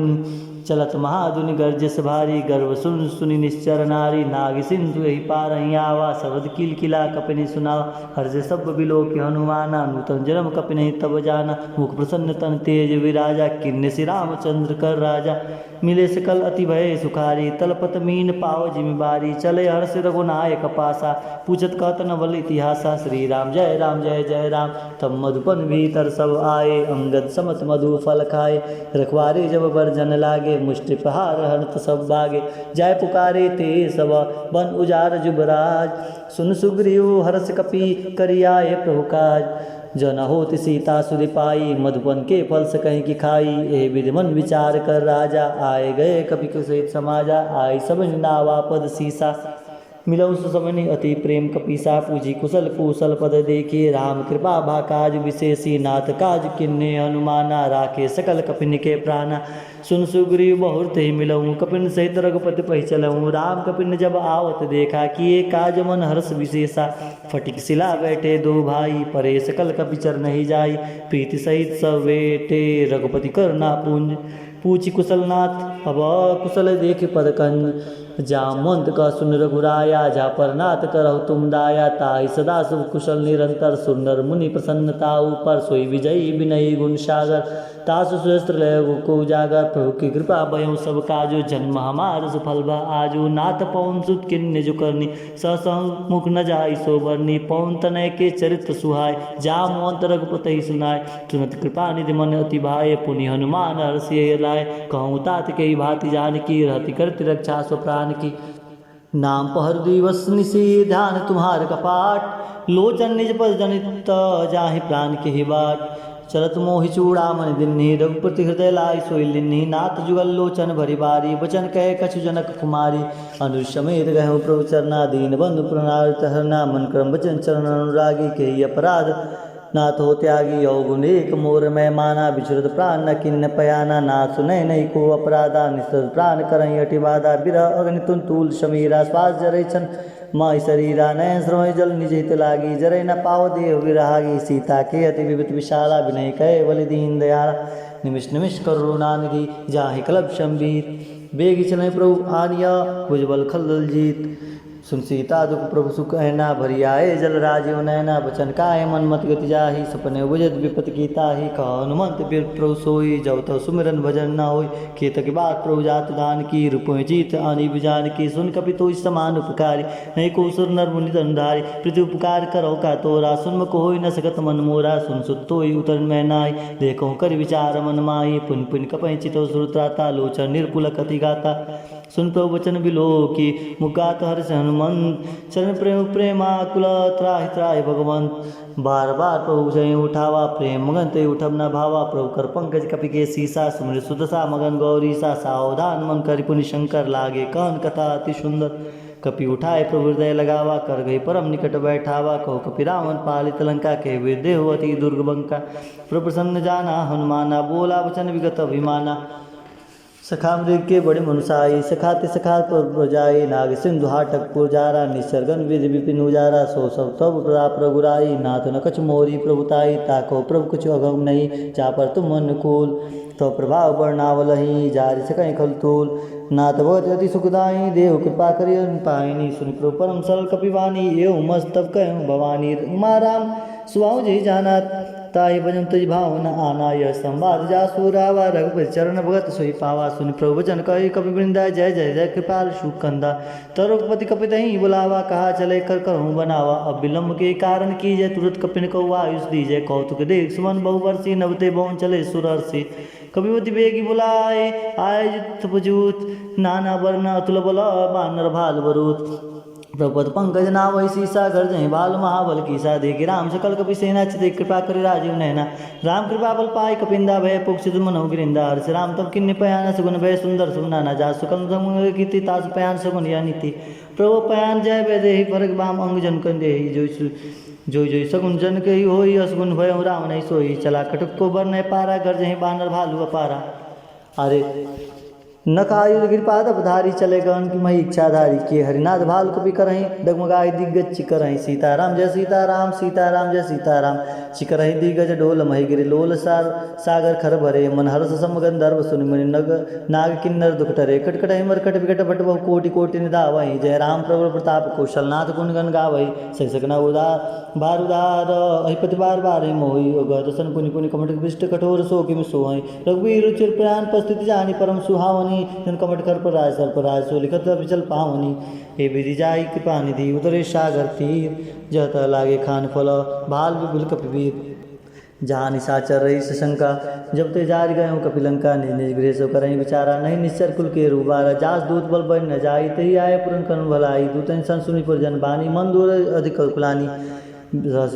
चलत महाधुनि गरजस भारी, गर्व सुन सुनि निश्चर नारी। नागि सिंधु एहि पारहि आवा, सरद किलकिला कपिनि सुनावा। हर्ष सब बिलोकि हनुमाना, नूतन जन्म कपिनहि तब जाना। मुख प्रसन्न तन तेज विराजा, किन्नेसि रामचंद्र कर राजा। मिले सकल अति भये सुखारी, तलपत मीन पाव जिमि बारी। चले हर्ष रघुनायक पासा, पूछत कहत नवल इतिहासा। श्री राम जय राम जय जय राम, तब मधुपन भीतर सब आए। अंगद समत मधु फल खाए, रखवारे जब बर जन लागे। मुष्टि प्रहार हरत सब भागे, जाइ पुकारे ते सब बन उजाड़ जुबराज। सुन सुग्रीव हर्ष कपि करि आए प्रभु काज। जो न होत सीता सुधि पाई, मधुपन के फल सकहिं कि खाई। एहि विधि मन विचार कर राजा, आए गए कपि के सहित समाजा। आई सब नावा पद सीसा, मिलउ सो सबहिं अति प्रेम कपीसा। पूछी कुशल कुशल पद देखी, राम कृपा भा काज विशेषी। नाथ काज किन्ने हनुमाना, राखे सकल कपिन के प्राना। सुन सुग्रीव बहुरत ही मिलउँ, कपिन सहित रघुपति पहि चलउँ। राम कपिन जब आवत देखा, किए काज मन हर्ष विशेषा। फटिक सिला बैठे दो भाई, परे सकल कपि चरनहि जाई। प्रीति सहित सब बेटे, रघुपति करुणा पूंज। पूछि कुशल नाथ अब कुशल देखि पद कंज। जामवंत कह सुनि रघुराया, जा पर नाथ करहु तुम दाया। ताहि सदा सुख कुशल निरंतर, सुर नर मुनि प्रसन्न ताहु पर। सोई विजयी विनयी गुण सागर, तासु श्रेष्ठ लय को उजागर। प्रभु की कृपा भयउ सब काजो, जन्म हमार सुफल भा आजो। नाथ पवन सुत किन्ने जो करनी, सहसहु मुख न जाई सो बरनी। पवन तनय के चरित्र सुहाय, जामवंत रघुपति सुनाय। सुनत कृपा निधि मन अति भाए, पुनि हनुमान हर्षि लाए। कहउँ तात केहि भाँति जानकी, रहति करति रक्षा सो प्रान की। नाम पहर दिवस निशि ध्यान तुम्हार कपाट, लोचन निज पद जनित जाहि प्रान केहि बाट। चलत मोहि चूड़ामणि दिन्हि, रघुपति हृदय लाइ सोइ लिन्हि। नाथ जुगल लोचन भरि बारी, बचन कहे कछु जनक कुमारी। अनुज समेत गहउँ प्रभु चरना, दीन बंधु प्रणारत हरना। मन क्रम बचन चरण अनुरागी, केहि अपराध नाथ हो त्यागी। अवगुण एक मोर मय माना, बिछुरत प्रान न किन्न पयाना। नाथ सुनइ नहीं को अपराधा, निसरत प्रान करइ अति बाधा। बिरह अग्नि तुन तूल समीरा, श्वास जरइ छन माहि सरीरा। नयन श्रवइ जल निज हित लागी, जरइ न पाव देह विरहागी। सीता के अति विपत विशाला, बिनहि कहे बलि दीन दयाला। निमिष निमिष करुणा निधि, जाहि कलप संभीत। बेगि चलइ प्रभु आनिया, भुजबल खलदल जीत। सुन सीता दुख प्रभु सुख अहना, भरि आए जल राजीव नयना। बचन काहे मन मति गति जाहि, सपने उपजत विपत की ताहि। कहा हनुमंत बिरत प्रभु सोई, जब तब सुमिरन भजन न होई। खेत की बात प्रभु जात दानकी, रूपहि जीत आनि बिजानकी। सुन कपि तोहि समान उपकारी, नहीं को सुर नर मुनि तन धारी। प्रीति उपकार करउ का तोरा, सुन मुख होइ न सकत मन मोरा। सुन सुत तोहि उतरन मय नाहि, देखउ करि विचार मन माहि। पुनि पुनि कपहि चितउ सुर त्राता, लोचन निरपुलक अति गाता। सुन प्रभु वचन बिलोकि, मुख गात हर्ष हनुमंत। चरण प्रेम प्रेमाकुल त्राहि त्राहि भगवंत। बार बार प्रभु जय उठावा, प्रेम मगन ते उठब न भावा। प्रभु कर पंकज कपि के सीसा, सुमिर सुदशा मगन गौरीसा। सावधान मन करि पुनि शंकर, लागे कहन कथा अति सुंदर। कपि उठाए प्रभु हृदय लगावा, कर गई परम निकट बैठावा। कहु कपि रावण पालित लंका, कहे वीर देहु अति दुर्ग बंका। प्रभु प्रसन्न जाना हनुमाना, बोला वचन विगत अभिमाना। सखा मृग के बड़े मनुसाई, सखा ते सखा पर जाई। नाग सिंधु हाटक पुजारा, निसर्गन विधि विपिन उजारा। सो सब तब प्रताप रघुराई, नाथ न कछु मोरी प्रभुताई। ताको प्रभु कछु अगम नहीं, जा पर तुम अनुकूल। तो प्रभाव वर्णावलही, जारि सकइ खल तूल। नाथ भगत अति सुखदाई, देहु कृपा करियो पाइनी। सुनि प्रभु परम सरल कपिवानी, एव मस्तव कहउँ भवानी। उमा राम सुभाव जहि जाना, ताहि भजन तुझ भावन आना। यह संवाद जासु रावा रघुपति चरण भगत सोई पावा। सुनि प्रभु वचन कहि कपि वृंदा जय जय जय कृपाल सुकंदा। तब रघुपति कपि तहि बुलावा कहा चले कर करहु बनावा। अब विलंब के कारण कीजे तुरत कपिन कहु आयुष दीजे। कौतुक देख सुमन बहु बरसी नवते भवन चले सुरर्षि। कपिपति बेगी बुलाए आए जित भजूत नाना वरन अतुल बल बानर भाल बरूत। प्रभु पद पंकज नावहि सीसा गर्जहि भाल महाबल कीसा। देखि राम सकल कपि सेना चित कृपा करि राजीव नैना। राम कृपा बल पाइ कपिंदा भय पुग सिद्ध मनहु गिरिंदा। हर्ष राम तब किन्नि पयान सगुन भय सुंदर सुगुन नाना। जा सुकल संग कीति तासु पयान सगुन यह नीति। प्रभु पयान जय भय देहि फरक बाम अंग जन कन देहि। जो सु-, जो जो सगुन जन केहि होई असगुन भय राम नहीं सोई। चला कटक को बर नहीं पारा गर्जहि बानर भालु अपारा। अरे नख आयुध कृपादप धारी चले गगन की मही इच्छाधारी। के हरिनाथ भाल कपि करहीं डगमगाई दिग्गज चिकरहीं। सीताराम जय सीताराम सीताराम जय सीताराम। चिकरहीं दिग्गज डोल मही गिरि लोल सार सागर खर भरे। मन हर्ष सम गंधर्व सुनि मुनि नग नाग किन्नर दुख टरे। कटकटहि मरकट विकट भट बहु कोटि कोटि निधावहीं। जय राम प्रबल प्रताप कौशलनाथ गुण गन गावहीं। सहि सकना उदार भार उदार अहिपति बार बार मोही। अगह दसन पुनि पुनि कमट विष्ट कठोर सो किम सोहइ। रघुवीर रुचिर प्रयान प्रस्तुति जानी परम सुहावनी। जन कमट कर पर राय सर पर राय सो लिखत विचल पावनी। हे विधि जाई कृपा निधि उदरे सागर तीर। जह तह लागे खान फल भाल विपुल कपि वीर। जहाँ निशाचर रही सशंका जब ते जारि गए हो कपिलंका। निज निज गृह सो करहीं विचारा नहीं निश्चर कुल केहू उबारा। जास दूत बल बरि न जाई तेहि आए पुरन करन भलाई। दूतन सन सुनि पुरजन बानी मन दूर अधिक कुलानी। रस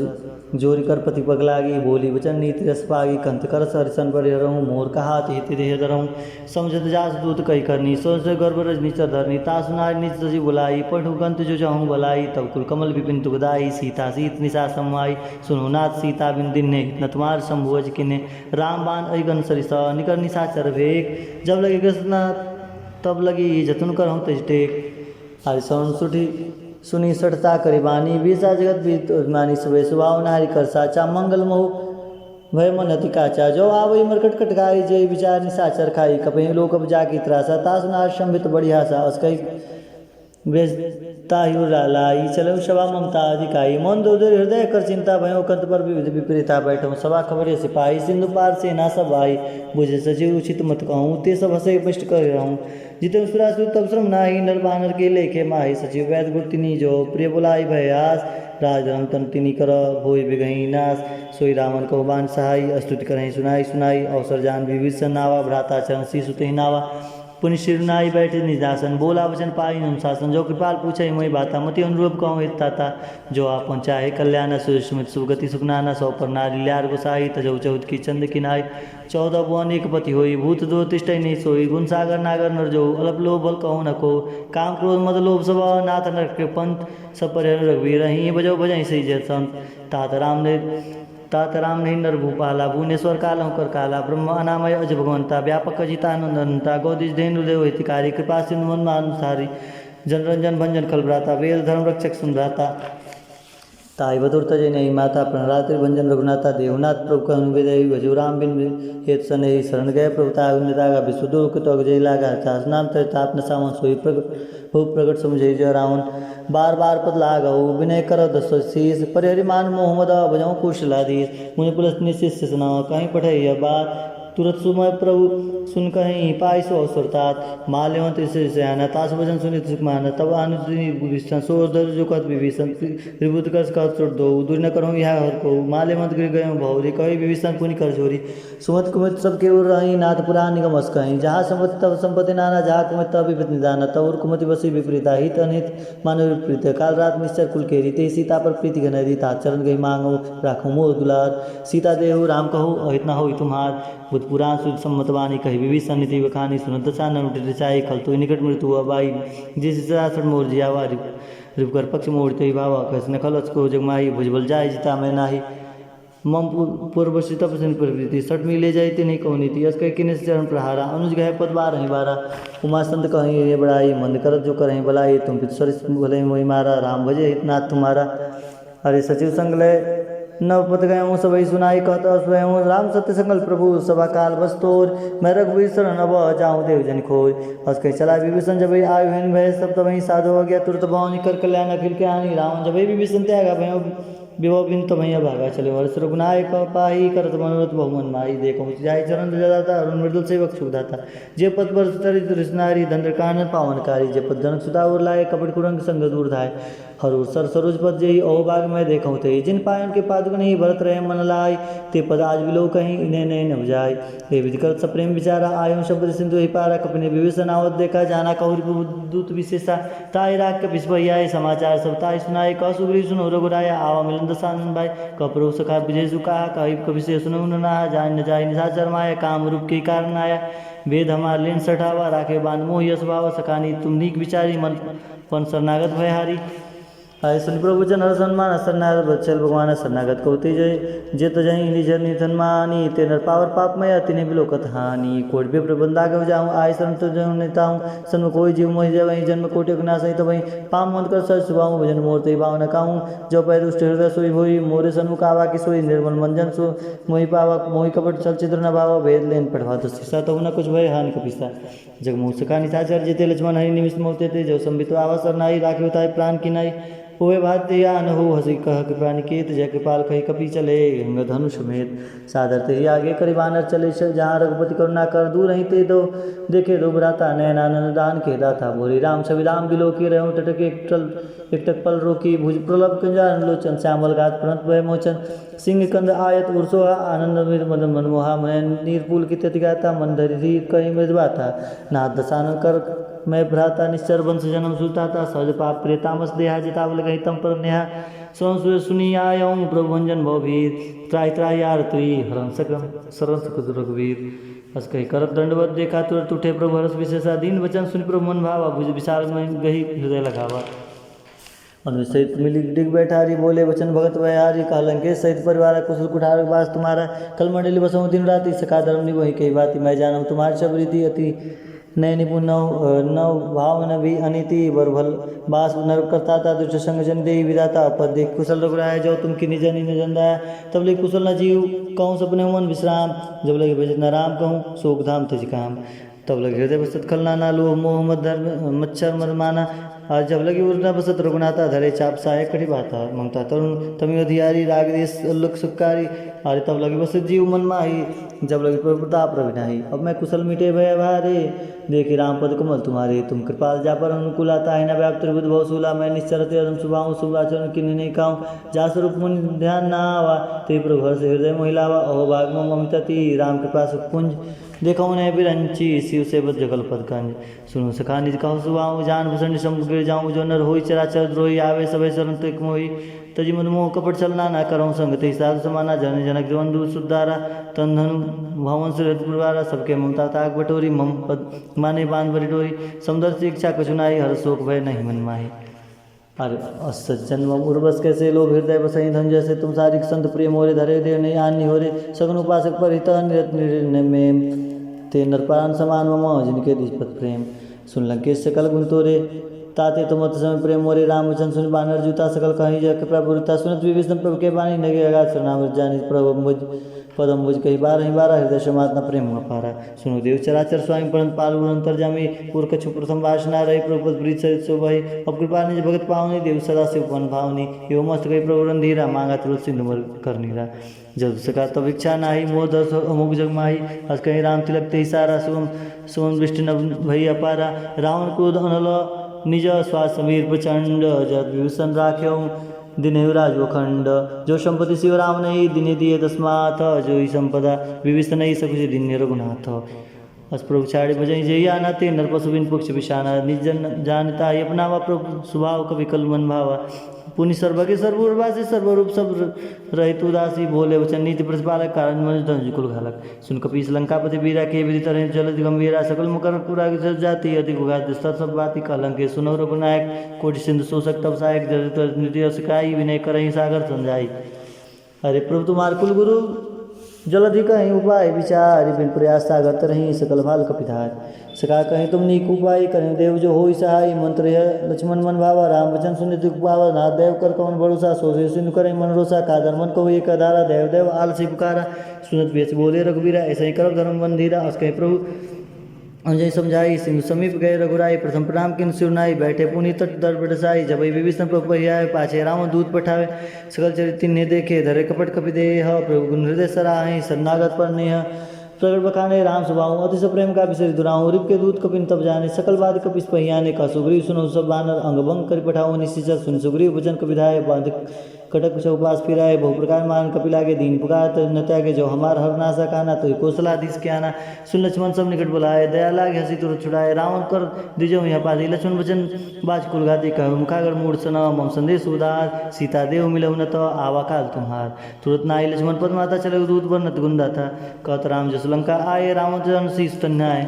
जोरि कर पति पग लागी बोली वचन नीति रस पागी। कंत कर सरिसन पर हरहूँ मोर कहात हित देह धरहूँ। समझत जास दूत कहि करनी सोच गर्भ रजनी चर धरनी। तासु नारि निज सचिव बुलाई पठु कंत जो चाहूँ भलाई। तब कुल कमल विपिन दुखदाई सीता सीत निशा सम आई। सुनो नाथ सीता बिन दिन ने न तुम्हार शंभु अज किन्ने। राम बाण अहिगन सरिस निकर निशाचर भेक। जब लगे कृष्ण तब लगी जतुन करहु तज टेक। हरि सवन सुठी सुनी सठता करि बानी। बीसा जगत बीत मानी सुबे सुभाव नारी कर साचा। मंगल महु भय मन अति काचा। जो आवई मरकट कटकाई जे विचार निशाचर खाई। कपहि लोक अब जाकी त्रासा। तासु नार शंभित बढ़िया सा अस कही बेस ताहि उर लाई चलउ सभा ममता अधिकाई। मन दुर्धर हृदय कर चिंता भयो कंत पर विविध विपरीता। बैठो सभा खबर सिपाही सिंधु पार सेना सब आई। बुझे सचिव उचित मत कहूँ ते सब हंसे मिष्ट कर रहूँ। जितउ सुरासुर तब श्रम नाही नर बानर के लेखे माही। सचिव वैद गुर तिनी जो प्रिय बुलाई भय आस। राज धर्म तन तिनी कर होई बिगही नास। सोई रावण कहु बान सहाई अस्तुति करही सुनाई सुनाई। अवसर जान विभीषण नावा भ्राता चरण शीश उतहि नावा। पुनि सिर नाई बैठे निजासन बोला वचन पाई अनुशासन। जो कृपाल पूछे मोहि बाता मति अनुरूप कहूँ हित ताता। जो आपन चाहे कल्याण सुर सुमित सुगति सुख नाना। सौ पर नारी ल्यार गोसाई तजौ चौथ की चंद की नाई। चौदह भुवन एक पति होई भूत दो तिष्ठै नहीं सोई। गुण सागर नागर नर जो अलप लोभ बल कहूँ न को। काम क्रोध मद लोभ स्वभाव नाथ नरक के पंथ। सब परिहर रघुवीर ही बजौ भजै सही जय संत। तात राम ने तात राम नहीं नर भूपाला भुवनेश्वर कालहु कर काला। ब्रह्म अनामय अज भगवंता व्यापक अजितानंद अनंता। गौदिश धेनु देव हितकारी कृपा सिंधु मन मानुसारी। जनरंजन भंजन खल भ्राता वेद धर्म रक्षक सुन भ्राता। ताहि बदुर तजे नहीं माता प्रणरात्रि भंजन रघुनाथा। देवनाथ प्रभु कहनु विदय भजु राम बिन हेत सनेही। शरण गए प्रभु ताहि विन लागा विश्व दुख तो जय लागा। तास नाम तज ताप न सावन सोई प्रगट हो प्रगट समुझे जय रावण। बार बार पद लागहु विनय कर दस शीस। परिहरि मान मोह मद भजहु कुशलाधीश। मुनि पुलस निशिष शिष नावा कहीं पठे यह बात। तुरत सुमय प्रभु सुन कहीं पाई सो अवसर तात। माल्यवंत इस सयाना तास वचन सुनित सुख माना। तब अनुदिन विभीषण सो धर जो कहत विभीषण। रिपुत कर कहत चोट दो दूर न करो यह हर को। माल्यवंत गिर गए भौरी कही विभीषण पुनि कर जोरी। सुमति कुमति सब केहू रही नाथ पुरान निगम अस कहीं। जहाँ संपत्ति तब संपत्ति नाना जहाँ कुमति तब विपत्ति निदाना। तब उर कुमति बसी विपरीता हित अनहित मानव विपरीत। काल रात निश्चर कुल केरी ते सीता पर प्रीति घन रीता। चरण गई मांगो राखो मोर दुलार। सीता देहु राम कहु अहित न होई तुम्हार। बुध पुराण सुध सम्मत वाणी कही विभीषण नीति बखानी। सुनत दशा नन उठे रिसाई खल तुहि निकट मृत्यु अब आई। जिस सरासर मोर जियावा रिप-, रिपकर पक्ष मोर ते भावा। कस न खल अचको जगमाई भुजबल जाय जिता मैं नाही। मम पु-, पूर्व श्री तप सिंधु प्रकृति, सट मिले जाई तिन्ही कहो नीति, अस कह किन्हें चरण प्रहारा, अनुज गहे पद बार ही बारा। उमा संत कहीं ये बड़ाई, मंद करत जो करहीं भलाई, तुम पित सरिस भले मोहि मारा, राम भजे हित नाथ तुम्हारा। हरि सचिव संग लय, नव पद गए हूँ सबही सुनाई, कहत अस वह हूँ, राम सत्य संकल्प प्रभु सभा काल बस तोर, मैं रघुवीर शरण अब जाऊँ देव जन खोर। अस कह चला विभीषण जब आयु हैं भय, सब तब ही साधो आज्ञा, तुरत भवानी कर कल्याण अखिल के हानि। रावण जब विभीषण त्यागा भयो, विभव बिन तमहिया भागा चले। हर्ष रघुनायक पाई करत मनोरथ बहु मन माई। देखो जाय चरण दाता अरुण मृदुल सेवक सुखदाता। जे पद पर तरित रिस नारी दंड कानन पावनकारी। जे पद जनक सुता उर लाए कपट कुरंग संग दूर धाय। हरु सर सरोज पद जेहि अहो भाग मैं देखौं तेहि। जिन पायन के पादुक नहीं भरत रहे मन लाय। ते पद आज बिलो कहीं इन्हें नहीं नभ जाय। हे विधि करत सप्रेम विचारा आयो शब्द सिंधु ही पारा। कपिने विभीषण आवत देखा जाना कहु रिपु दूत विशेषा। ताहि राग कपिस भैया समाचार सब ताहि सुनाए। कह सुग्रीव सुनो रघुराया आवा मिलन दशानन भाई। कह प्रभु सखा विजय सु कहा कहि कपिस सुनो ननाहा। जान न जाय निशाचर माया काम रूप के कारण आया। वेद हमार लेन सठावा राखे बांध मोहि यश भावा। सखा नी तुम नीक विचारी मन पन शरणागत भयहारी। आय सुनि प्रभु जन हर सन्मान शरणागत बत्सल भगवान शरणागत कौते जय। जे तजहि निज निधन मानी ते नर पावर पाप मया तिन्हें बिलोकत हानि। कोटि विप्र बंदा गव जाऊं आय शरण तो जहु निताऊं। सन्म कोई जीव मोहि जय वहीं जन्म कोटि नाश ही तबहि। पाम मंद कर सर सुभाऊं भजन मोर ते भावना काऊं। जो पै दुष्ट हृदय सोई होई मोरे सन्मुख आवा कि सोई। निर्मल मंजन सो मोहि पावा मोहि कपट छल छिद्र न भावा। भेद लेन पठवा दुष्ट सा तहु न कुछ भय हानि कपिसा। जग मोह सखा निशाचर जेते लक्ष्मण हरि निमिष मोते ते। जो संबित आवा सरनाई राखे उताई प्राण की नाई। होवे भात ते या न हो हसी कह के प्राण केत। जय कृपाल कही कपि चले गंगा धनुष समेत। सादर ते ही आगे करी बानर चले स-, जहाँ रघुपति करुणा कर दूर ही ते दो। देखे दो भ्राता नयन आनंद दान के दाता। बोले राम छवि राम बिलो के रहो टटके एक टल, एक टक पल रोकी भुज प्रलभ कंजान लोचन श्यामल गात प्रणत भय मोचन। सिंह कंद आयत उर्सोहा आनंद मृद मदन मनमोहा। मन नीर पुलकित अति गाता मन धरि धीर कही मृद बाता। नाथ दशानन कर मैं भ्राता निश्चर वंश जन्म सुताता। सहज पाप प्रिय तामस देहा जितावल गही तम पर नेहा। सो सुर सुनी आयऊं प्रभु भंजन भव भीर। त्राहि त्राहि आर तुई हरन सकम सरन सुख रघुवीर। अस कही करत दंडवत देखा तुरत उठे प्रभु हरस विशेषा। दीन वचन सुनि प्रभु मन भावा भुज विशाल मन गही हृदय लगावा। अनुज सहित मिलि डिग बैठारी बोले वचन भगत भयहारी। कह लंकेश सहित परिवार कुशल कुठार बास तुम्हारा। कल मंडली बसहु दिन राति सखा धर्म निबहि कही बाति। मैं जानहु तुम्हारी सब रीति अति नय निपुण नव, अ, नव भाव न भी अनीति बर भल बास नर करता ता दुष्ट संग जन देहि विधाता। पद देख कुशल रघुराय जो तुम किन्हीं जन न जन दाया। तब लगी कुशल न जीव कहूँ सपने मन विश्राम। जब लगे भजत न राम कहूँ शोक धाम तज काम। तब लगे हृदय बसत खल नाना लोभ मोह मद धर्म मच्छर मद माना। आज जब लगी उर न बसत रघुनाथा धरे चाप सहाय कठि बाता। ममता तरुण तमियो धियारी राग देश अल्लुक सुखकारी। अरे तब लगे बसत जीव मन माही। जब लगे प्रभु प्रताप रवि नाही। अब मैं कुशल मिटे भय भारे। देखि राम पद कमल तुम्हारे। तुम कृपाल जा पर अनुकूला। ताहि न व्याप त्रिभुज भव सूला। मैं निश्चर अति अधम सुभाऊं शुभ आचरण किन्हीं नहीं काऊं। जा स्वरूप मुनि ध्यान न आवा। ते प्रभु हर्ष हृदय मोहि लावा। अहो भाग मम अमित अति राम कृपा सुख पुंज। देखो उन्हें विरंची शिव से बद जगल पद कंज। सुनो सखा निज कहु सुभाऊं। जान भूषण समुद्र गिर जाऊं। जो नर होई चराचर द्रोही। आवे सभय शरण तक मोही। तजि मद मोह कपट छल नाना। करहु संग तेहि साधु समाना। जन जनक जवन दूत सुत दारा। तन धनु भवन से रथ गुरुवारा। सबके ममता ताक बटोरी। मम पद माने बांध बरि डोरी। समदर्शी इच्छा कछु नाही। हर शोक भय नहीं मन माही। अरे अस सज्जन मम उर बस कैसे। लोभ हृदय बसहि धन जैसे। तुम सारिक संत प्रिय मोरे। धरे देव नहीं आन निहोरे। सगुन उपासक पर हित निरत निर्णय में। ते नर प्राण समान मम जिनके दिस पद प्रेम। सुन लंकेश सकल गुण तोरे। ताते तुम अति समय प्रेम मोरे। राम वचन सुनि बानर जूता। सकल कहीं जग के प्रभु रीता। सुनत विभीषण प्रभु के बानी। नगे अगाध सरनामृत जानी। प्रभु अम्बुज पद अम्बुज कही बारहि बारा। हृदय समात न प्रेम अपारा। सुनो देव चराचर स्वामी परंत पाल उर अंतर्जामी। उर कछु प्रथम वासना रही। प्रभु पद प्रीत सहित शोभहि। अब कृपा निज भगत पावनी। देव सदा शिव मन भावनी। यो मस्त कही प्रभु रणधीरा। मांगा तुरत सिंधु मर कर नीरा। जब सका तब इच्छा नाही। मोर दर्श अमोघ जग माही। अस कही राम तिलक तेहि सारा। सुगम सुगम दृष्टि न भई अपारा। रावण क्रोध अनल निज स्वास समीर प्रचंड। जब विभीषण राख्यो दिनेहु राजव खंड। जो संपत्ति शिव राम नहीं दिने दिए दसमाथ। जो ही संपदा विभीषण नहीं सकुच दिन्य रघुनाथ। अस प्रभु छाड़ी भजई जहिया ना। ते नर पशु बिन पक्ष बिसाना। निज जन जानता ही अपनावा। प्रभु स्वभाव कवि कल मन भावा। पुनि सर्वज्ञ सर्वउर्वासी सर्वरूप सब रहित उदासी। बोले वचन नीति प्रतिपालक। कारण मनुज धनुज कुल घालक। सुन कपीस लंकापति वीरा। के विधि तरहि जलधि गंभीरा। सकल मकर पुराग जल जाति। अधिक उगार विस्तार सब बाति। कहलंकेश सुनहु रघुनायक। कोटि सिंधु शोषक तव सहायक। जल तर नित्य सिकाई। विनय करहि सागर संजाई। अरे प्रभु तुम्हार कुल गुरु जलधि कहीं उपाय विचार। बिन प्रयास सागर तरहि सकल भाल कपिधार। सका कहीं तुम नीक उपाय। करें देव जो होई सहाय। मंत्र यह लक्ष्मण मन भावा। राम वचन सुनि दुख पावा। नाथ देव कर कवन भरोसा। सो से सिंधु करें मन रोसा। कादर मन कहो एक धारा। देव देव आलसी पुकारा। सुनत बेस बोले रघुबीरा। ऐसे ही करब धर्म बंधीरा। अस कहीं प्रभु अंजय समझाई, सिंधु समीप गए रघुराई, प्रथम प्रणाम किन सिरनाई, बैठे पुनि तट दर बरसाई, जब विभीषण प्रभु पहियाए, पाछे रावण दूत पठावे, सकल चरित तिन्हे देखे, धरे कपट कपि देह, प्रभु गुण हृदय सराहे, शरणागत पर नेह, प्रगट बखाने राम सुभाव, अति सप्रेम का बिसरि दुराहु, रिप के दूत कपिन तब जाने, सकल बात कपिस पहियाने, कह सुग्रीव सुनहु सब बानर, अंग भंग करि पठाओ निशिचर, सुनि सुग्रीव वचन कपि धाए, बांध कटक चौपास फिराए, बहु प्रकार मारन कपि लागे, दीन पुकार तज न त्यागे, जो हमार हर नासा कहना, तो कोसलाधीश के आना। सुन लक्ष्मण सब निकट बुलाए, दया लागे हँसी तुरत छुड़ाए, रावण कर दिजो यह पाती, लक्ष्मण वचन बाज कुल घाती, कहे मुखागर मूढ़ सना, मम संदेश उदार, सीता देव मिलहु न तो आवा काल तुम्हार। तुरत नाई लक्ष्मण पद माता, चले दूत बरनत गुण दाता, कहत राम जसु लंका आए, रावण चरण शीश तन्याए।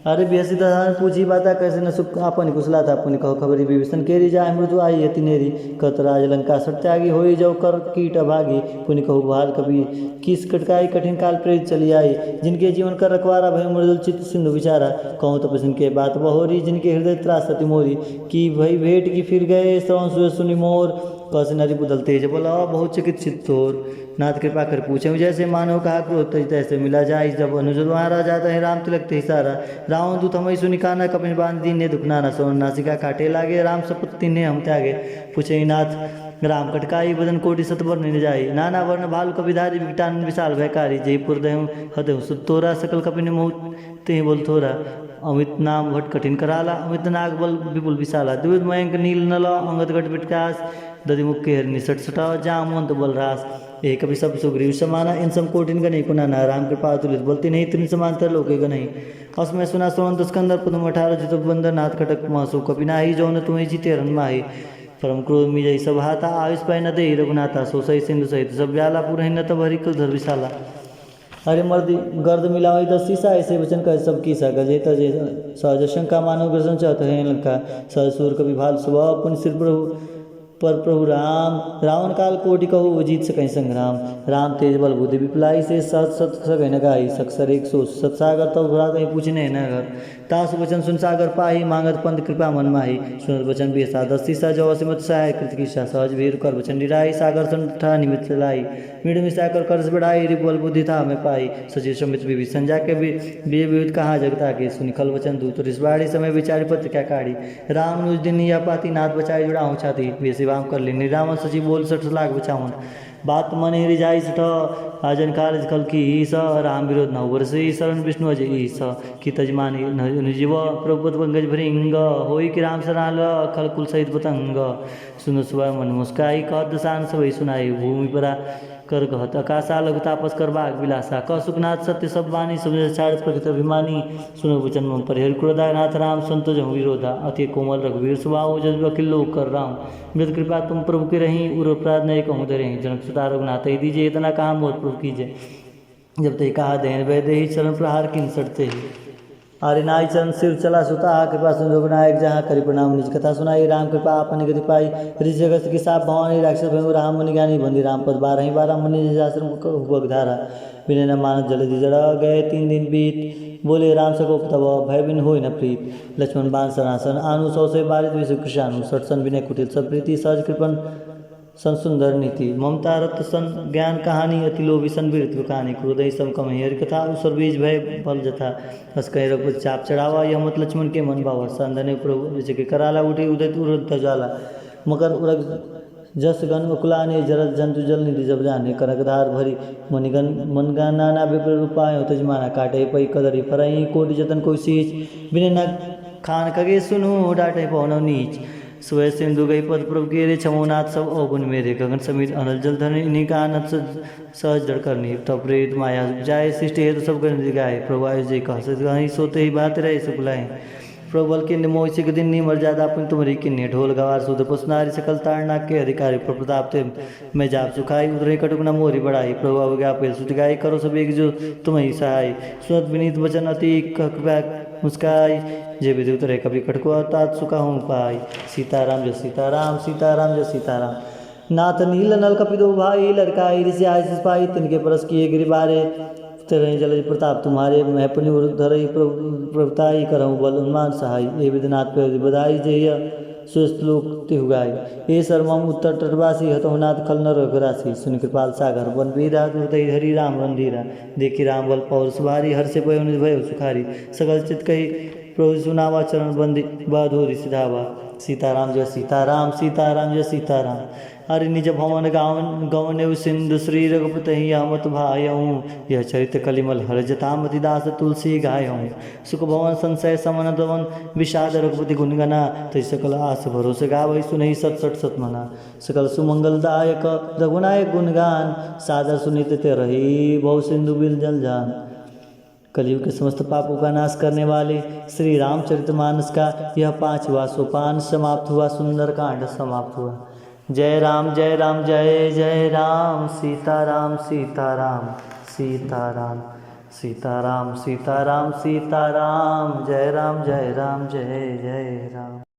अरे बिहसी दशा में पूछी बाता, कइसे न सुख आपन कुशला था। पुनि कहो खबरि विभीषण केरी, जाहि मृत्यु आई अति नेरी। कहत राज लंका सट त्यागी, होई जव कर कीट अभागी। पुनि कहु भाल कपि कीस कटकाई, कठिन काल प्रेरित चली आई। जिनके जीवन कर रखवारा, भय मृदुल चित्त सिंधु विचारा। कहूँ तप सिंह के बात बहोरी, जिनके हृदय त्रास अति मोरी। की भई भेंट की फिर गए, श्रवण सुर सुनि मोर। कहत नरि पुदल तेज बल, बहुत चकित चित्त तोर। नाथ कृपा कर पूछे, जैसे मानो कहा क्रोध तज तैसे मिला जाई। जब अनुज द्वारा जाता है राम तिलक ते सारा। रावण दूत हमई सुनि काना, कपिन बांध दीन्हे दुख नाना। सोन नासिका काटे लागे, राम सपुत तिन्हे हम त्यागे। पूछे नाथ राम कटकाई, बदन कोटि सत बरनि न जाई। नाना वर्ण भालु कपिधारी, विकटानन विशाल भयकारी। जय पुर देहु हदेहु सुत तोरा, सकल कपिन मोहु तेहि बल थोरा। अमित नाम भट कठिन कराला, अमित नाग बल विपुल विशाला। द्विविध मयंक नील नला, अंगद गट विटकास। दधि मुख के हरि निसट सटा, जामवंत बलरास। एक कपि सब सुग्रीव समाना, इन सम कोटिन गने को नाना। राम कृपा अतुलित बल तिन्हे, तिन समान तर लोके गनही। असमय सुना सुनंत स्कंदर, पद्म अठारह जित बंदर। नाथ कटक महसु कपि नाही, जौन तुम्हें जीते रन माही। परम क्रोध मिजई सब हाथा, आयुष पाए न देई रघुनाथा। सो सही सिंधु सहित सब ब्याला, पुरहि न तब हरि कल धर विशाला। अरे मर्द गर्द मिलावई दस सीसा, ऐसे वचन कहे सब कीसा। गजे तजे सहज शंका, मानो ग्रसन चहत है लंका। सहज सूर कपि भाल सुबह, पुनि सिर प्रभु पर प्रभु राम। रावण काल कोटि कहु, जीत सकहि संग्राम। राम तेज बल बुद्धि विपुलाई, से सहत सत सकहि न गाई। सकसर एक सो सत सागर, तब भ्रात ही पूछने न घर। तासु वचन सुन सागर पाही, मांगत पंत कृपा मन माही। सुनत वचन बिहसा दस सीसा, जो असिमत सहाय कृत कीसा। सहज भीर कर वचन निराई, सागर सन ठा निमित लाई। मिड़ मिसा कर करस बढ़ाई, रिपु बल बुद्धि था में पाई। सचिव समित विभीषण जाके बि-, बिय विविध कहा जगत आके। सुनि खल वचन दूत रिस बाढ़ी, समय विचारी पत्रिका काढ़ी। राम अनुज दीन्ह यह पाती, नाथ बचाई जुड़ाहु छाती। वे सेवाम कर लीन्ह रावण, सचिव बोल सठ लाख बचावन। बात मन ही रिझाई सठ, आजन काल खल की ईस। राम विरोध न बरसी, शरण विष्णु अजय ईस। की तजमानी न-, निजीव, प्रभु पद पंकज भृंग। होई कि राम शरण आल, खल कुल सहित पतंग। सुन सुबह मन मुस्काई, कह दसान सबई सुनाई। भूमि परा कर कहत अकासा, लघु तापस कर बाग विलासा। कह सुखनाथ सत्य सब बानी, समझ छाड़ प्रकृत अभिमानी। सुन वचन मम परिहर क्रोधा, नाथ राम संत जहु विरोधा। अति कोमल रघुवीर स्वभाव, जस अखिल लोक कर राम। जत कृपा तुम प्रभु की रही, उर अपराध नहीं कहूँ धरही। जनक सुता रघुनाथ ही दीजे, इतना कहा मोर प्रभु कीजे। जब ते कहा देन वह देही, चरण प्रहार किन सटते ही। आरे नाई चरण सिर चला सुता, कृपा सुन रघुनायक जहाँ करी प्रणाम। निज कथा सुनाई राम कृपा आपन गति पाई। ऋषि जगत की साप भवानी, राक्षस भयंकर राम मुनि ज्ञानी। बंदी राम पद बारह ही बारह, मुनि निज आश्रम को उपग धारा। विनय न मानस जलधि जड़, गए तीन दिन बीत। बोले राम सकोप तब, भय बिन होय न प्रीत। लक्ष्मण बाण सनासन आनु, सौ से बारित विश्व कृषाणु। सटसन विनय कुटिल सब प्रीति, सहज कृपन सन सुंदर नीति। ममता रत सन ज्ञान कहानी, अति लोभी सन वीरत्व कहानी। क्रोधही सम कमही हरि कथा, उसर बीज भय बल जथा। अस कहीं रघुपति चाप चढ़ावा, यह मत लक्ष्मण के मन भावा। संदने प्रभु विजय के कराला, उठे उदय तुरंत ज्वाला। मकर उरग जस गन उकलाने, जरत जंतु जल निधि जब जाने। कनक धार भरी मणिगन मन गन नाना, विप्र रूप पायो तजमाना। काटे पई कदरी फरही, कोटि जतन कोई सींच। बिने न खान खगे सुनु, डाटे पवनो नीच। स्वय सिंधु गई पद प्रभु केरे, छमो नाथ सब अवगुण मेरे। गगन समीर अनल जल धन इन्हीं का आनंद सज-, सहज जड़ करनी। तब प्रेरित माया जाए, सृष्टि हेतु सब गण गाए। प्रभु आयुष जे कह सत कहीं, सोते ही बात रहे सुख लाए। प्रभु बल किन्ने मोहि सिख दिन, नी मर जादा पुनि तुम्हरी किन्ने। ढोल गवार शूद्र पशु नारी, सकल ताड़ना के अधिकारी। प्रभु प्रताप ते मैं जाप सुखाई, उतरे कटुक न मोरी बड़ाई। प्रभु अवज्ञा पेल सुत गाई, करो सब एक जो तुम्हें सहाय। सुनत विनीत वचन अति क-, कृपा मुस्काई। जे विधि उतरे कपि कटुक, तात सुखा हूँ पाई। सीताराम जय सीताराम, सीताराम जय सीताराम। नाथ नील नल कपि दो भाई, लड़काई ऋषि आशीष पाई। तिनके परस किए गिरि बारे, तेरहि जलधि प्रताप तुम्हारे। महपनि उर धरहि प्रभु-, प्रभुताई, करहु बल हनुमान सहाय। ए विधि नाथ पे बधाई, जेहि श्लोक तिहु गाई। ए सर्वम उत्तर तटवासी, हतहु नाथ खल नर ग्रासी। सुनि कृपाल सागर वन वीरा, दुर्दय हरि राम रंधीरा। देखि राम बल पौरुष भारी, हर्षे पयो निज भयो सुखारी। सकल चित कहि प्रभु सुनावा, चरण बंदी बाधो रिसि धावा। सीताराम जय सीताराम, सीताराम जय सीताराम। हरि निज भवन गावन, गवनेउ सिंधु श्री रघुपति हिया मत भायउ। यह चरित कलिमल हर जतामति दास तुलसी गायउ। सुख भवन संशय समन दवन, विषाद रघुपति गुण गना। तहि सकल आस भरोस गावइ, सुनहि सत सत सत मना। सकल सुमंगल दायक रघुनायक गुणगान, सादर सुनित ते रही भव सिंधु बिल जल जान। कलयुग के समस्त पापों का नाश करने वाले श्री रामचरितमानस का यह पांचवा सोपान समाप्त हुआ, सुंदरकांड समाप्त हुआ। जय राम, जय राम, जय जय राम। सीताराम, सीताराम, सीताराम, सीताराम, सीताराम, सीताराम। जय राम, जय राम, जय जय राम।